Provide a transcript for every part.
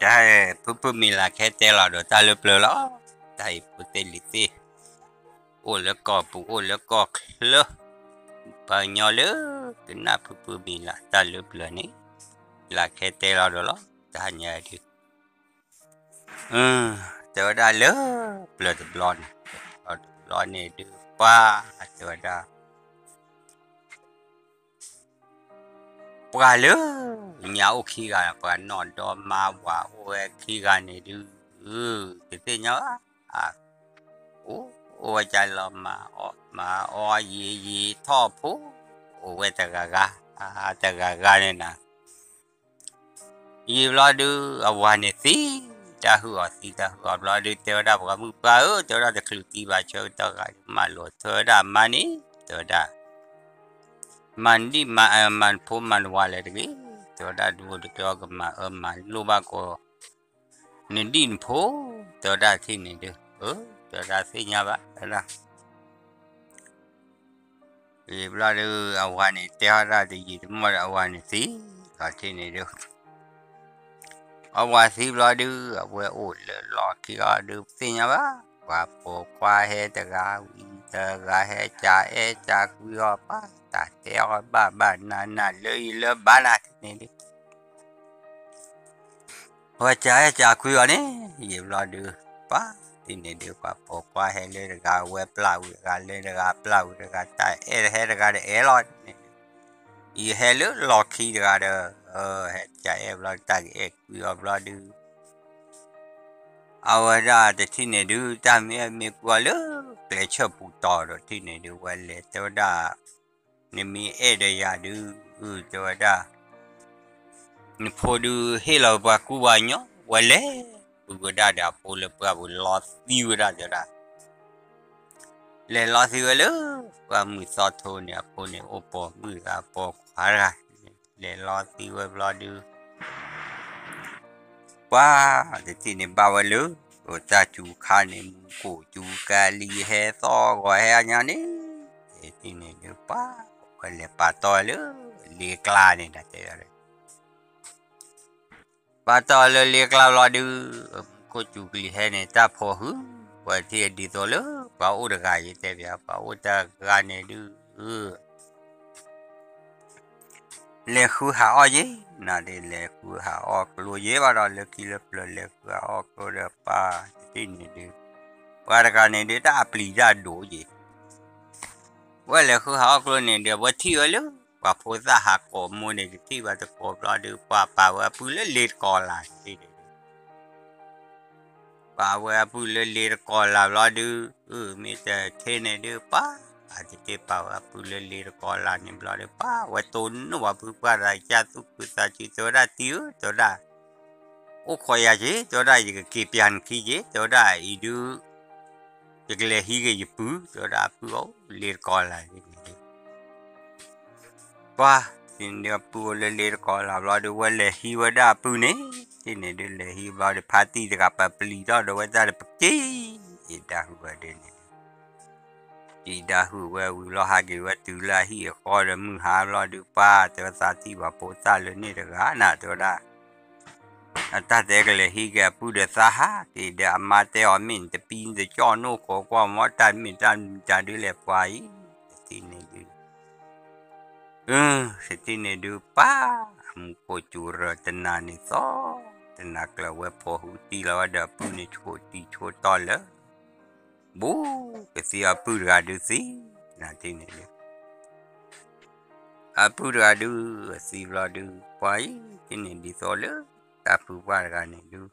တၢ်ဖုဖုမံၤလၢ်ခဲတဲလီၤဒီးတၢ်လၢပျၢၤလီၤ. တၢ်အံၤဖိသ့ၣ်လံၤသ့ၣ် အိၣ်လၢကီၢ်ပူၤအိၣ်လၢကီၢ်ချၢ ပှၤကညီလၢကနၣ်ဖုဖုမံၤလၢ်တၢ်လၢပျၢၤန့ၣ် လၢ်ခဲတဲလီၤဒီးလီၤ. တၢ်ညါဒုး တဲဝဲဒၣ်လၢပျၢၤတဘျီန့ၣ် တဘျီန့ၣ်ဒုးပှၤ တဲဝဲဒၣ် ပှၤလၢညါအိၣ်ခံဂၤ ပှၤနီၢ်ဒီမါဝၤအိၣ်ဝဲခံဂၤန့ၣ်ဒုး တသ့ၣ်ညါဘၣ်. အိၣ်ဝဲကလီၤမၤအီၣ်မၤအီယံာ်ယံာ်ထီၣ်ဖိ အိၣ်ဝဲတဂၤဂၤ တဂၤဂၤန့ၣ်နၤ ယံာ်ဘျီဒုး အဝၤန့ၣ်သံ တၢ်ဟုၣ်အီၤသံတၢ်ဟုၣ်အီၤဘျီဒုး တဲဝဲဒၣ်ပှၤမုၣ်ပှၢ်ဧၢ တဲဝဲဒၣ် တချုးသံဘၣ်ဆၢကတီၢ်ဂၤဒုး မၢလိာ်ထွဲဝဲဒၣ်အမါန့ၣ် တဲဝဲဒၣ် မၤနဒံၣ်မၤ မၤနဖိမၤနဝၤလဲၣ်တဂ့ၤ တဲဝဲဒၣ် ဒုးအိၣ်တကဲအီၤကမၤအၢမၤလိၣ်ဘၣ်ကီး နဒံၣ်နဖိ တဲဝဲဒၣ်ထံၣ်န့ၣ်ဒုး တဲဝဲဒၣ်သ့ၣ်ညါဘၣ် တဲဝဲဒၣ် ယံာ်ဘျီဒုး အဝၤန့ၣ်တဲထီၣ်ဒၣ်တယံာ်တမီၢ်ဒီး အဝၤန့ၣ်သံလီၤထံၣ်န့ၣ်ဒုး အဝၤသံဘျီဒုး အဝဲအိၣ်လၢလီၢ်ခံဂၤဒုး ပသ့ၣ်ညါဘၣ် ပှၤပိာ်ခွါဟဲတဂၤဝံၤတဂၤ ဟဲကအဲၣ်ကကွံအီၤ ပှၤတၢ်တဲအီၤဘၣ်ဘၣ်နးနး လၢအံၤလၢဘၣ်နၤထံၣ်န့ၣ်ဒုး ပှၤကအဲၣ်ကကွံအီၤန့ၣ် ယံာ်ဘျီဒုး ပှၤထံၣ်န့ၣ်ဒုး ပှၤပိာ်ခွါဟဲလၢတဂၤ ဝဲပျၢ်ဝံၤတဂၤ လၢတဂၤပျၢ်ဝံၤတဂၤ တၢ်အဲၣ်ဟဲတဂၤတအဲၣ်လီၤန့ၣ် ယဟဲလၢလီၢ်ခံတဂၤဒီး ဟဲကအဲၣ်ဘျီ တၢ်ကအဲၣ်ကွံအီၤဘျီဒုး အဝဲဒၣ်တထံၣ်န့ၣ်ဒုး တၢ်မ့ၢ်အဲၣ်မ့ၢ်ကွံအီၤလၢကျဲဆၢၣ်ပူၤတီၤဒီးထံၣ်န့ၣ်ဒုး ဝဲလဲၤတဲဝဲဒၣ် နမ့ၢ်အဲၣ်ဒီးယၤဒုး တဲဝဲဒၣ် နဖိဒုးဟ့ၣ်လီၤပှၤကူပှၤကညီ ဝဲလဲၤပုၢ်ဝဲဒၣ်ဒီးအဖိလၢပှၢ်ပူၤလီၤသံဝဲဒၣ်တဲဝဲဒၣ် လဲၤလီၤသံဝဲလၢ ပှၢ်မုၢ်သီထိန့ၣ် အဖိန့ၣ်အိၣ်ပိာ်မုၣ်တဂၤပိာ်ခွါတဂၤ လဲၤလီၤသံဝဲဘျီဒုး ပှၤတထံၣ်န့ၣ်ဘၣ်ဝဲလၢ တၢ်စူၤခါန့ၣ် မူခိၣ်စူၤကၤလံၤဟဲသီၣ်ဂီၤဟဲအညါန့ၣ် တထံၣ်န့ၣ်ဒုး ပှၤဝဲလဲၤပာ်တီၢ်ဝဲလၢလ့ကျါန့ၣ် တဲဝဲ ပာ်တီၢ်လၢလ့ကျါဘျီဒုး မူခိၣ်စူၤကလံၤဟဲန့ၣ် တၢ်ဖိဟုၣ် ပှၤထံၣ်ဒ်သိးလၢ ပှၤအိၣ်တဂၤယတဲပၠး ပှၤအိၣ်တဂၤန့ၣ်ဒုး လဲၤဃုဟးအီၣ်ယ့ၤ နၤဒ်လဲၤဃုဟးအီၣ်ကျိယ့ၤဘၣ်ဒီး လၢခံလၢပျၢၤလဲၤဃုဟးအီၣ်ကျိဒီးပၢ်တထံၣ်န့ၣ်ဒုး ပှၤတဂၤန့ၣ်ဒုး တၢ်အပျံၤတၢ်ဒိၣ်ယ့ၤ ဝဲလဲၤဃုဟးအီၣ်ကျိန့ၣ်ဒီး ဝဲထံၣ်ဝဲလၢ ပှၤဖိသၣ်ဟးကိးမူန့ၣ် တထံၣ်ဘၣ်တကိးဘျီဒုး ပှၤပာ်ဝဲအပုၢ်လၢလ့တကီးလၢ်န့ၣ်ဒုး ပာ်ဝဲအပုၢ်လၢလ့တကီးလၢ်ဘျီဒုး မ့ၢ်တထံၣ်န့ၣ်ဒုး ပှၤအတထံၣ်ပာ်ဝဲအပုၢ်လၢလ့တကီးလၢ်န့ၣ်ဘျီဒုး ပှၤဝဲတိၢ်နီၣ်ပှၤပုၢ်ပှၢ်သးကၢ်သူၣ်ခုသးစု တဲဝဲဒၣ်တံၤဧၢ တဲဝဲဒၣ် အိၣ်ခိးယၤက့ၤ တဲဝဲဒၣ် ယကက့ၤပၠးနခံက့ၤ တဲဝဲဒၣ်အံၤဒုး ယကလဲၤဟံးက့ၤယပုၢ် တဲဝဲဒၣ်အပုၢ်အိၣ်လ့တကီးလၢ်န့ၣ်ဒုး ပှၤ တထံၣ်န့ၣ်ဒုး အပုၢ်အိၣ်လၢလ့တကီးလၢ်ဘျီဒုး ဝဲလဲၤဟံးဝဲဒၣ်အပုၢ်န့ၣ် တထံၣ်န့ၣ်ဒုး လဲၤဟံးဘျီဒုး ဖါတံၢ်တဂၤပပျံၤထီၣ်ဒီးဝဲတၢ်ဒီးပက့ၤ ယဒၣ်ဟုၣ်ဝဲဒၣ်န့ၣ်ဒုး ကံဒၣ်ဟုၣ်ဝဲဝံၤလီၤ ဟးက့ၤဝဲတုၤလၢအဟံၣ်အဃီဒီး မုၢ်ဟါဘျီဒုး ပၢ်တဲဝဲ သးထံၣ်ပှၤဖိသၣ်လၢန့ၣ်တဂၤနၤ တဲဝဲဒၣ် အတၢ်တဲကလဲၤဟံးက့ၤအပုၢ်ဒီးသးဟးက့ၤဒီး အမါတဲအီၤ မ့ၢ်နတပံနတကၠီၣ် နိၣ်ခိးကွၢ်မီၤ တၢ်မ့ၢ်တၢ်မံၤတၢ်ဒုးလဲၣ်ပှၤအံၤ တထံၣ်န့ၣ်ဒုး အၢ တထံၣ်န့ၣ်ဒုး ပၢ် မူခိၣ်စူၤရၢၢ်တနၤန့ၣ်သီ တနၤကျၢၤဝဲဖိးဟုတံၢ်လီၤဝဲဒီးအပုၢ်န့ၣ် ဆိးတံၤဆိးတီၢ်လၢ ဘူးကသံအပုၢ်တဂၤဒုးသံ နၤတထံၣ်န့ၣ်ဒုး အပုၢ်တဂၤဒုး အသံဘျီဒုး ပှၤအံၤ တထံၣ်န့ၣ်ဒ်သိးလၢ တၢ်ဖုပှၢ်တဂၤန့ၣ်ဒုး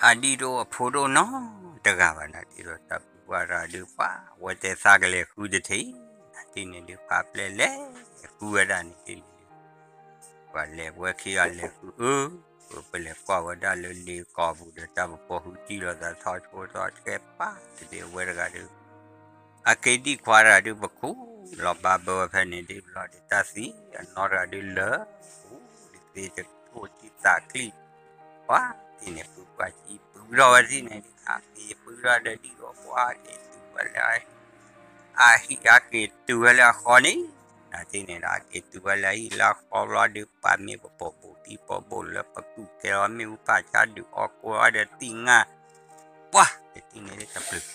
အဒံၣ်ဒိၣ်အဖိဒိၣ်နီတဂၤဘၣ် နၤတထံၣ်ဒီးတၢ်ဖုပှၢ်တဂၤဒုး ပှၤဝဲတဲသးကလဲၤဃုတထံၣ် နၤတထံၣ်န့ၣ်ဒုး ပှၤပျဲလဲၤဃုဝဲဒၣ်န့ၣ်တထံၣ်န့ၣ်ဒုး ပှၤလဲၤဝဲခံဂၤလဲၤဃုအၢ ပလဲၤကွၢ်ဝဲဒၣ်လၢလ့ကီၢ်ပူၤဒီး တၢ်ပဖိးဟုတံၢ်လီၤသးထီၣ်ဆိထီၣ်ဆဲးပၢ်တဒုးအဝဲတဂၤဒုး အက့ၤဒံၣ်ခွါတဂၤဒုး ပခူၣ်လီၤဘၣ်ဘၢဝဲဖဲန့ၣ်ဒုးဘျီဒုး တၢ်သံအနီၢ်တဂၤဒုးလၢ ပူၤဒုးသ့တထိၣ်ထံသးချံ ပှၤတထံၣ်န့ၣ် ပုၢ်ပှၢ်ကံပုၢ်ထီၣ်ဝဲတထံၣ်န့ၣ်ဒုး ဟးက့ၤပုၢ်ထီၣ်ဒီးဒံၣ်ဒီးပှၤက့ၤတုၤဝဲလၢ အဟံၣ်အက့ၤတုၤဝဲလၢအဃီန့ၣ် နထံၣ်န့ၣ်ဒီး အက့ၤတုၤဝဲလၢဟံၣ်လၢဃီဘျီဒုး ပှၤမ့ၢ်ပပိာ်ဘူးသံပိာ်ဘူးလၢပကူၣ်ကဲလီၤ မ့ၣ်အူပာ်ဆါဒုးအီၣ်ကိၢ်အီၣ်ဒီးသံၣ်ငါ ပှၤ တထံၣ်န့ၣ် တပျုၢ်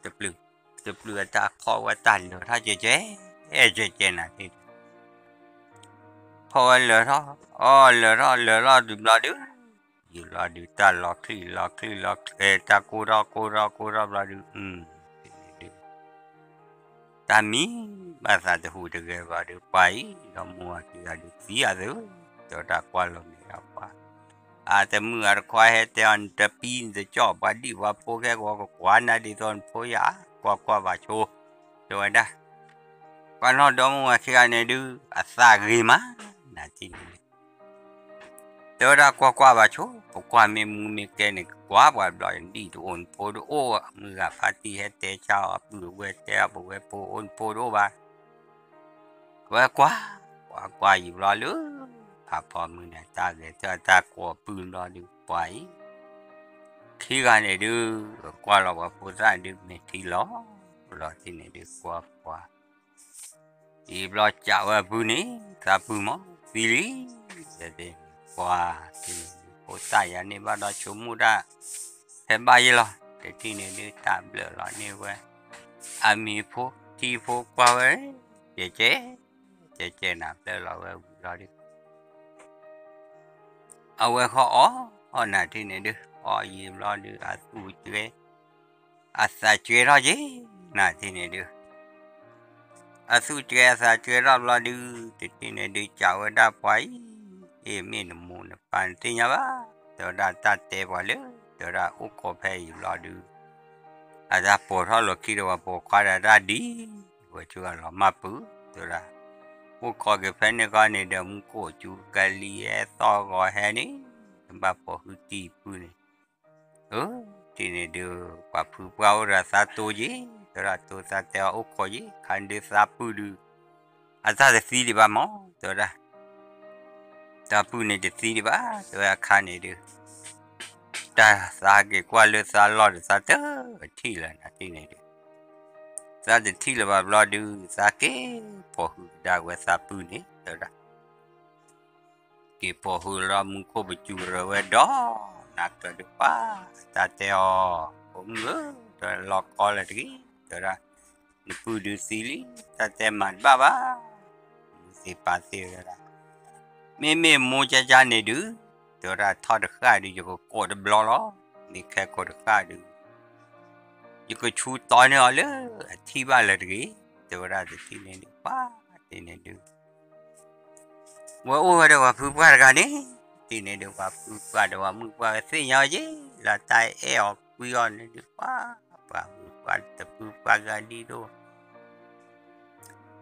တပျုၢ် တပျုၢ်အတၢ်ဖီၣ်ဝဲတၢ်လၢာ်ထီၣ်ကဲကဲ ကဲကဲနၤထံၣ် ဖီၣ်ဝဲလၢာ်ထီၣ် အီၣ်လၢာ်ထီၣ်လၢာ်ထီၣ်ဒုးဘျီဒုး ယံာ်ဘျီဒုး တၢ်လီၤချံၣ်လီၤချံၣ်လီၤချံၣ် တၢ်ကိၢ်ထီၣ်ကိၢ်ထီၣ်ကိၢ်ထီၣ်ဘျီဒုး ဒုး တၢ်မံဘၣ်သးတဟူးတဂဲၤဘျီဒုး ပှၤအံၤ ဒီးမိၢ်အီၤခံဂၤဒုးသံအသး တဲဝဲဒၣ်ကွၢ်လီၤမဲာ်ဒီးပှၤ အတမုၣ်အတခွါဟဲတဲအီၤ နတပံနတကၠီၣ် ပှၤဒံၣ်ပှၤဖိခဲကိးကကွၢ်နၤဒ်သိးနဖိယါ ကွၢ်ကွၢ်ဘၣ်ဆိ တဲဝဲဒၣ် ပှၤနီၢ်ဒီမိၢ်ဝၤခံဂၤန့ၣ်ဒုး အသးဂ့ၤမး နထံၣ်န့ၣ် တဲဝဲဒၣ်ကွၢ်ကွၢ်ဘၣ်ဆိ ပကွၢ်မ့ၢ်မူမ့ၢ်ကဲန့ၣ် ကကွၢ်ပှၤဘျီ ဒံၣ်တအိၣ်နဖိတအိၣ် မုၢ်ဂၤဖါတံၢ်ဟဲတဲဆါအီၤ ပုၢ်ဝဲၢ်တဲအီၤ ပဝဲဖိအိၣ်နဖိတအိၣ်ဘၣ် ဝဲကွၢ် ပှၤကွၢ်ယံာ်ဘျီလၢ ဖးဖီမုၢ်န့ၣ် တၢ်ဂဲၤထၢၣ်တၢ်ကိးပုၢ်ဘျီဒုး ပှၤအံၤ ခံဂၤန့ၣ်ဒုး ကွၢ်လီၤပှၤဖိသၣ်ဒုး မဲာ်ထံလီၤ လီၤထံၣ်န့ၣ်ဒုး ကွၢ်ပှၤ ယံာ်ဘျီကးဝဲအပုၢ်န့ၣ် သးပုၢ်မး သံလံ ပှၤထံၣ်န့ၣ်ဒုး ဖိသၣ်ယၤန့ၢ်ဘၣ်ဒီးဆိကမိၣ်တၢ် ဖဲဘၣ်ယဲလီၤ တထံၣ်န့ၣ်ဒုး တၢ်ဘျၢၣ်လီၤန့ၢ်ဝဲ အမံၤဖိ ထံဖိကွၢ်ဝဲ ကဲကဲ ကဲကဲနၤ ဘျၢၣ်လီၤဝဲဝံၤလီၤဒုး အဝဲဃီအီၣ် အီၣ်နၤထံၣ်န့ၣ်ဒုး အီၣ်ယံာ်ဘျီဒုး အသူၣ်ကဲ အသးကဲထီၣ်က့ၤ နၤထံၣ်န့ၣ်ဒုး အသူၣ်ကဲအသးကဲထီၣ်ဘျီဒုး တထံၣ်န့ၣ်ဒုး ကးဝဲဒၣ်ပှၤအံၤ အ့ၣ် မ့ၢ်နမိၢ်နပၢ်နသ့ၣ်ညါဘၣ် တဲဝဲဒၣ်တၢ်တဲပှၤလၢ တဲဝဲဒၣ်အိၣ်ခိးဖဲအံၤဘျီဒုး အတၢ်ပိာ်ထီၣ်လီၤခံဒီးပှၤပိာ်ခွါဒီးတၢ်ဒ် ဝဲဆိကလီၤမၢ်ပုၢ် တဲဝဲဒၣ် အိၣ်ခိးက့ၤဖဲန့ၣ်ခီန့ၣ်ဒီး မူခိၣ်စူၤကလံၤဟဲသီၣ်ဂီၤဟဲန့ၣ် ဘၣ်ပိာ်ဃုတံၢ်ပုၢ်န့ၣ် အၢ တထံၣ်န့ၣ်ဒုး ပှၤဖုပှၢ်အိၣ်ဒီးသးတိက့ၤ တဲဝဲဒၣ်တိသးတဲအီၤအိၣ်ခိးက့ၤ ခါဒုးသးပုၢ်ဒုး အတၢ်တသံဒံးဘၣ်မး တဲဝဲဒၣ် သးပုၢ်န့ၣ်တသံဒံးဘၣ် တဲဝဲအခါန့ၣ်ဒုး တၢ်သးက့ၤကွၢ်လၢသးလီၢ်ဒီးသးတထံၣ်လၢၤနၤထံၣ်န့ၣ်ဒုး သးတထံၣ်လၢၤဘၣ်ဘျီဒုး သးက့ၤပိာ်ဃုာ်ကဒါဝဲသးပုၢ်န့ၣ် တဲဝဲဒၣ် က့ၤပိာ်ဃုာ်လီၤမူခိၣ်ပစူၤရၢဝဲဒီး နၤကျၢၤဒုးပှၤ တၢ်တဲအီၤ ဖိမုၣ်ဧၢ တဲဝဲဒၣ်လီၤကီလၢၤတဂ့ၤ တဲဝဲဒၣ် နပုၢ်ဒုးသံလံ တၢ်တဲမၤတဘၣ်ဘၣ် မူသ့ၣ်ပၢ်သ့ၣ်ဝဲဒၣ် မ့မ့ၢ်မိၢ်ကၠၢကၠၢန့ၣ်ဒုး တဲဝဲဒၣ်ထီၣ်တဃၣ်ဒုး ယကကိးတဘျီလီၤ မ့ၢ်ခဲကိးတဃၣ်ဒုး ယကဆူတီန့ၢ်အီၤလၢအထံၣ်ဘၣ်လၢၤတဂ့ၤ တဲဝဲဒၣ်တထံၣ်န့ၣ်ဒုး ပှၤတထံၣ်န့ၣ်ဒုး ဝဲအိၣ်ဝဲဒီးပှၤဖုပှၢ်တဂၤန့ၣ် တထံၣ်န့ၣ်ဒုး ပှၤဖုပှၢ်ဒီးပှၤမုၣ်ပှၢ်ဝဲသ့ၣ်ညါအီၤက့ၤ လၢတၢ်အဲၣ်အီၤကွံအီၤန့ၣ်ဒုး ပှၤ ပှၤဖုပှၢ်တဖုပှၢ်ဂၤဒ်သိး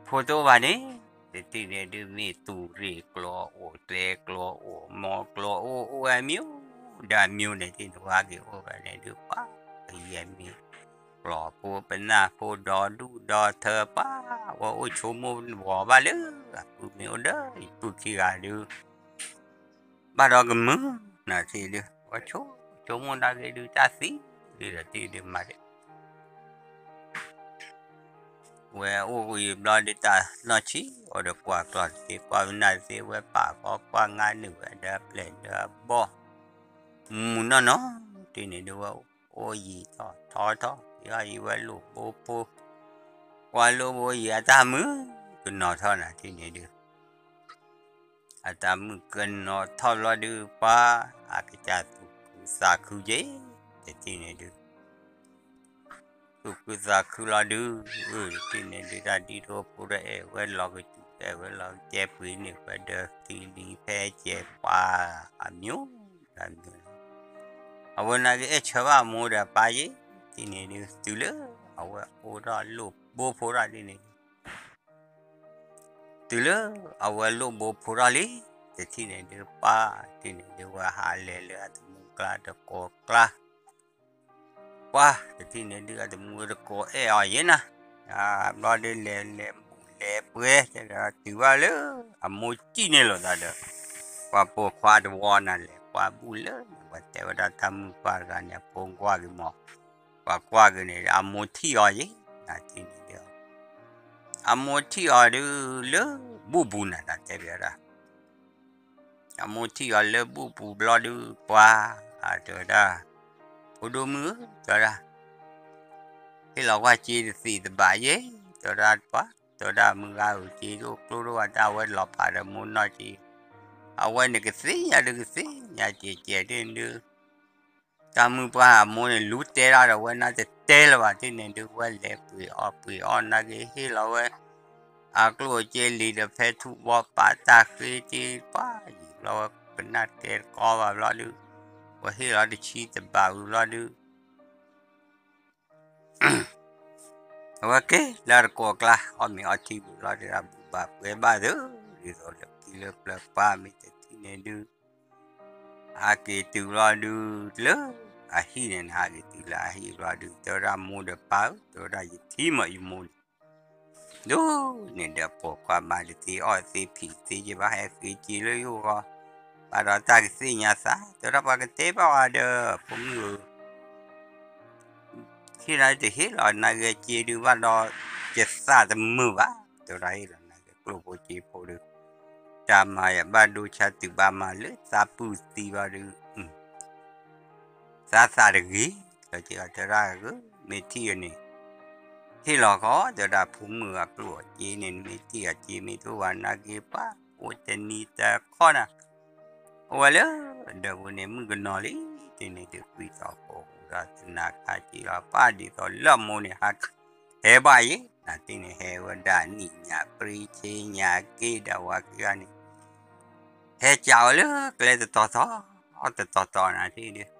ဖိတအိၣ်ဘၣ်န့ၣ် တထံၣ်န့ၣ်ဒုး မ့ၢ်တူၢ်ရ့ၣ်ကျိာ်အိၣ် ကျဲကျိာ်အိၣ် မီကျိာ်အိၣ် အိၣ်ဝဲမံၤ ဒီးမံၤန့ၣ် တထံၣ်န့ၣ်ဝဲက့ၤအိၣ်ဝဲန့ၣ်ဒုး ပှၤ ကယဲၢ်မ့ၢ် ကျိာ်ဖိပနၢ်ဖိဒီဒူၣ်ဒီထၢပှၤ ဝဲအိၣ်ဆိကမိၣ်ဝီၤဘၣ်လၢ အပုၢ်မ့ၢ်အိၣ်ဒီး ယပုၢ်ခံဂၤဒုး ဘၣ်ဒီးကမုာ် နထံၣ်ဒုး ဝဲဆိကမိၣ်နာ်က့ၤဒုး တၢ်သံဒုးဒီးတထံၣ်ဒုးမၤဒုး ဝဲအိၣ်ဝံၤဘျီဒုး တၢ်နီၢ်ဆံး အိၣ်ဒီးကွၢ်ကျီၢ်တသ့ ကွၢ်ဝဲနၢ်တသ့ ဝဲပာ်ကီကွၢ်ငါနုာ်ဝဲဒီးပျဲၢ်ဒီးဘီၣ် မုာ်နီၢ်နီၢ် တထံၣ်န့ၣ်ဒုး ဝဲအိၣ်ယံာ်ထီၣ်ထီထီၣ် ယံာ်ဝဲလိၣ်ဘိဖိ ကွၢ်လိၣ်ဘိယံာ် အတၢ်မုာ်ကနီၤထီၣ်နၤ တထံၣ်န့ၣ်ဒုး အတၢ်မုာ်ကနီၤထီၣ်ဘျီဒုး ပှၤ အကစၢ်သူၣ်ခုသးခုက့ၤ တထံၣ်န့ၣ်ဒုး သူၣ်ခုသးခုလီၤဒုး တထံၣ်န့ၣ်ဒုး တၢ်ဒ်သိးဖိဒီးအဲၣ်ဝဲလီၤကစူၤ အဲၣ်ဝဲလီၤကစဲပှ့ၤန့ၢ်ဝဲဒီး သံလံဖဲကဲပှၤအမံၤ အမံၤ အဝဲနာ်က့ၤအဲၣ်ဆၢဘၣ်အမိၢ်ဒီးအပၢ်ယ့ၣ် တထံၣ်န့ၣ်ဒုး တုၤလၢအဝဲအိၣ်ထီၣ်လိၣ်ဘိဖိထီၣ်ဒ်န့ၣ်ဒုး တုၤလၢအဝဲလိၣ်ဘိဖိထီၣ်လံ တထံၣ်န့ၣ်ဒုး ပှၤ တထံၣ်န့ၣ်ဒုး ဝဲဟးလဲၤလၢအတမူကျါတကိးကျါ ပှၤ တထံၣ်န့ၣ်ဒုး အတမူတကိးအဲၣ်အီၤယ့ၣ်နၤ ဘျီဒုးလဲၤလဲၤဘူၣ်လဲၤပှဲၤ တုၤဘၣ်လၢ အမိၢ်စံၣ်န့ၢ်လိာ်သးဒီး ပှၤပိာ်ခွါတဝီနၤလဲၤ ပှၤဘူၣ်လၢန့ၣ် ပှၤတဲဝဲဒၣ်တၢ်မုၣ်ပှၢ်တဂၤန့ၣ် အဖိကွၢ်က့ၤမး ပှၤကွၢ်က့ၤန့ၣ် အမိၢ်ထံၣ်အီၤယ့ၣ် နထံၣ်န့ၣ်ဒုး အမိၢ်ထံၣ်အီၤဒုးလၢဘူၣ်ပူၤနၤ တၢ်တဲဘၣ်ဒၣ်, အမိၢ်ထံၣ်အီၤလၢဘူၣ်ပူၤဘျီဒုး ပှၤ, တဲဝဲဒၣ်, ဖိဒိၣ်မုၣ်ဧၢ တဲဝဲဒၣ်, ဟ့ၣ်လီၤကွၢ်စ့တသ့တဘၣ်ယဲ, တဲဝဲဒၣ်ပှၤ, တဲဝဲဒၣ်မုၢ်ဂၤဧၢ စ့ဒိၣ်ကျိဒိၣ်ဝဲ တၢ်ဝဲလီၤဖးဒီးမိၢ်နီၢ်က့, အဝဲန့ၣ်ကသ့ၣ်ညါဒုးကသ့ၣ်ညါကဲးကဲးဒ်န့ၣ်ဒုး တၢ်မုၢ်ပှၢ်အမိၢ်န့ၣ် လူၤတဲဒၣ်ဒီးဝဲနၤတတဲလၢၤဘၣ် ဒ်န့ၣ်ဒုး ဝဲလဲၤပှ့ၤအီၣ်ပှ့ၤအီၣ် နၤက့ၤဟ့ၣ်လီၤဝဲ အကျိၣ်အစ့လံာ်ဒီး ဖဲထူဘီပာ်တၢ်ဃ့က့ၤပှၤယံာ်ဘျီဝဲ ကနၣ်တဲတကီဘၣ်ဘျီဒုး ဝဲဟ့ၣ်လီၤတဆံတဘၣ်ဝံၤဘျီဒုး အဝဲက့ၤလၢတကိးကျါ အီၣ်မ့ၤအီထံဝံၤဘျီဒုး ဘူၣ်ဘၣ်ပှဲၤဘၣ်သု ဒ်သိးလၢခံလၢပျၢၤပှၢ်မ့ၢ်တထံၣ်န့ၣ်ဒုး ဟးက့ၤတုၤဘျီဒုး လၢအဟံၣ်န့ၣ် နဟးက့ၤတုၤလၢအဟံၣ်ဘျီဒုး တဲဝဲဒၣ်မိၢ်ဒီးပၢ်ဧၢ တဲဝဲဒၣ်ယထံၣ်မးယမိၢ်န့ၣ် ဒိၣ်န့ၣ်ဒီးပိာ်ခွါမၤတသ့အီၣ်တသ့ဖံးတသ့ယဘၣ် ဟဲဃ့က့ၤလၢယိၣ်ဂီၤ ဘၣ်ဒီးတၢ်ကသ့ၣ်ညါသး တဲဝဲဒၣ်ပှၤကတဲဘၣ်ဝဲဒီး ဖိမုၣ်ဧၢ ဟ့ၣ်ဒၣ်တဟ့ၣ်လီၤနၤဂ့ၤစ့ဒုးဘၣ်ဒီး ယသးတမုာ်ဘၣ် တဲဝဲဒၣ်ဟ့ၣ်လီၤနၤဂ့ၤကျိၣ်ဖိစ့ဖိဒုး တၢ်မၤယဘၣ်ဒိဆါတုၤဘၣ်မၤလၢသးပုၢ်သံဘျီဒုး သးသးတဂ့ၤ တဲဝဲဒၣ်ဧၢ မ့ၢ်ထံၣ်အန့ၣ် ဟ့ၣ်လီၤဃီ တဲဝဲဒၣ်ဖိမုၣ်အကျိၣ်အစ့န့ၣ် မ့ၢ်ထံၣ်အစ့မ့ၢ်တအိၣ်ဘၣ်နၤဂ့ၤပှၤ အိၣ်တနံၤတခီနၤ အိၣ်ဝဲလၢ ဒီးပူၤန့ၣ် မုၣ်ကနီၤလံ တန့ၣ်တကွံသီၣ်ကိၢ်ဟူးဒီးသနာ်ခါက့ၤလီၤ ပၢ်ဒ်သိးလၢအမိၢ်န့ၣ် ဟဲဘၣ်ယဲ နၤတန့ၣ် ဟဲဝဲဒၣ်နံၣ်ညါပြံဆ့ညါက့ၤဒီးဝၤခံဂၤန့ၣ် ဟဲကးဝဲလၢကျဲတတီၤတီၤ တတီၤတီၤနၤတန့ၣ်ဒုး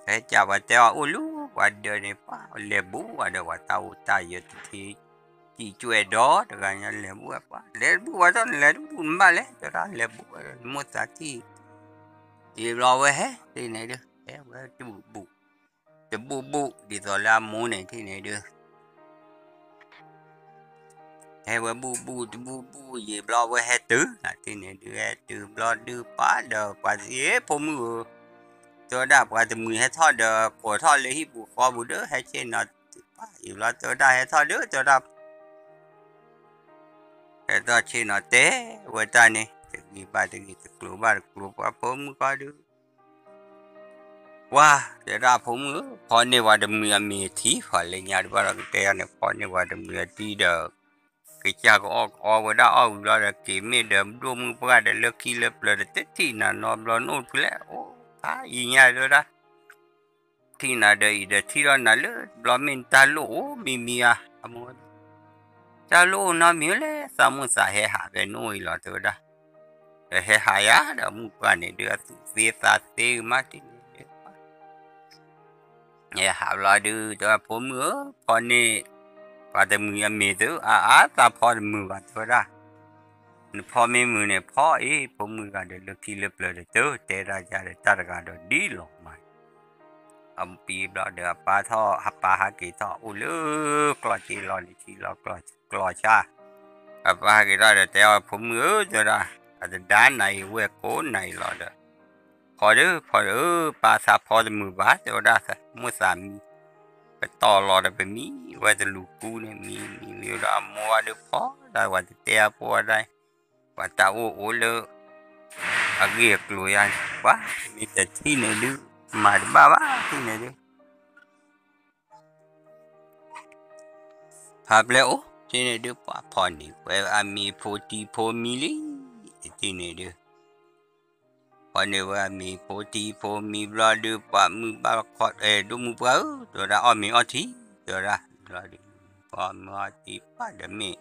ဟဲကးပှၤတဲအီၤအိၣ်လၢပှၤဒၢးန့ၣ် ပှၤလဲၤဘူးဝဲဒီးပှၤတၢ်အိၣ်တၢ်ယၢၤတထံ စံၣ်ကွဲးဒီးတဂၤညါလဲၤဘူးဝဲပှၤ လဲၤတဘူးဝဲဒီးနလဲၤတဘူးနဘၣ်လဲၣ် တဲဝဲဒၣ်လဲၤဘူးဝဲဒီးနမိၢ်သးထံၣ် ယံာ်ဘျီဝဲဟဲတန့ၣ်ဒုး ဟဲဝဲတဘူးဘူး တဘူးဘူး ဒ်သိးလၢအမိၢ်န့ၣ်တန့ၣ်ဒုး ဟဲဝဲဘူးဘူးတဘူးဘူး ယံာ်ဘျီဝဲဟဲတုၤ နၤတန့ၣ်ဒုး ဟဲတုၤဘျီဒုးပှၤဒီးပှၤသ့ၣ် ဖိမုၣ်ဧၢ တဲဝဲဒၣ်ပှၤတမှံၤဟဲထီၣ်ဒီး ကိးထီၣ်လၢဟံၣ်ပူၤဃီပူၤဒီး ဟဲဆ့ၣ်နီၤတပၢ် ယံာ်ဘျီတဲဝဲဒၣ်ဟဲထီၣ်ဒုး တဲဝဲဒၣ် ဟဲထီၣ်ဆ့ၣ်နီၤတဲဝဲတၢ်န့ၣ် တဂ့ၤဘၣ်တဂ့ၤ တကျိၤဘၣ်တကျိၤ ပှၤဖိမုၣ်ဃီဒုး ပှၤ တဲဒၣ်ဖိမုၣ်ဧၢ ဖီန့ၢ်ပှၤတမှံၤအမ့ၤအထံ ပှၤလၢညါတဘၣ်ဒီးကတဲယၤန့ၣ် ဖီန့ၢ်ပှၤတမှံၤအထံဒီး ကစၢ်ကအီၣ်ကအီဝဲဒၣ်အီၣ်ဝံၤလီၤဒီး က့ၤမ့ၢ်ဒီးဒိၣ်မုၢ်ပှၢ်ဒီးလၢခံလၢပျၢၤဒီး တထံၣ်နၤနီတဘျီ နအိၣ်ဖဲလဲၣ် အိၣ်ဖးယံၤညါတဲဝဲဒၣ် ထံၣ်နၤဒီးအံၤဒီးထံၣ်ထီၣ်နၤလၢတဘျီ မ့ၢ်နတၢ်လိၣ်အိၣ်မံၤမံၤဧါ အမိၢ် တၢ်လိၣ်အိၣ်နီတမံၤလဲၣ် သးမိၢ်သးဟဲဟးဖဲနအိၣ်အံၤလီၤ တဲဝဲဒၣ် ဒီးဟဲဟးယၤဒီးမုၢ်ပှၢ်န့ၣ်ဒုး အသူၣ်သ့သးသ့မးတန့ၣ်ဒုး ဟဲဟးဘျီဒုး တဲဝဲဖိမုၣ်ဧၢ ဖီန့ၢ် ပှၤတမှံၤအမ့ၤသု အါအါသးဖီတမုာ်ဘၣ် တဲဝဲဒၣ် နဖီမ့ၢ်မုာ်န့ၣ် ဖီအံၤ ဖိမုၣ်ဂၤဒီးလၢခံလၢပျၢၤတတုၤ တဲတၢ်ယၤဒီးတၢ်တဂၤဒီးဒ်လီၤမး အပံၤဘျီဒီးအပၢ်ထီၣ် အပၢ်ဟးက့ၤထီၣ်အိၣ်လၢကျီၢ်စ့လီၤန့ၣ် ထံလီၤကျီၢ်ဆါ အပၢ်ဟးက့ၤထီၣ်ဒီးတဲအီၤ ဖိမုၣ်ဧၢ တဲဝဲဒၣ် အတဒါနၤအံၤဝဲၢ်ကိးနၤအံၤလီၤဒီး ဖီဒုး ဖီဒုး ပၢ်သးဖီတမုာ်ဘၣ် တဲဝဲဒၣ် မိၢ်သးမံ ပတီၢ်လီၤဒီးပမံဝဲတလူၤကူန့ၣ် မံမံမံဒီးအမိၢ်ဝဲဒုးဖီဒၣ် ပှၤတတဲအဖိဝဲဒၣ် ပှၤတၢ်အိၣ်အိၣ်လၢ အဂ့ၢ်အကျိၤယါန့ၣ် ပှၤမ့ၢ်တထံၣ်န့ၣ်ဒုး မၤတဘၣ်ဘၣ်ထံၣ်န့ၣ်ဒုး ဖးပျဲၢ်အိၣ် ထံၣ်န့ၣ်ဒုး ပှၤဖီန့ၢ်ဝဲအမ့ၤဖိတံၤဖိမံၤလံ ထံၣ်န့ၣ်ဒုး ဖီန့ၢ်ဝဲအမ့ၤဖိတံၤဖိမံၤဘျီဒုး ပှၤမုၢ်ဘၣ်ခီ ဒိၣ်မုၢ်ပှၢ်ဧၢ တဲဝဲဒၣ် အီၣ်မ့ၤအီထံ တဲဝဲဒၣ် ဘျီဒုး ပှၤမုၢ်အီထံပှၤဒီးမ့ၢ်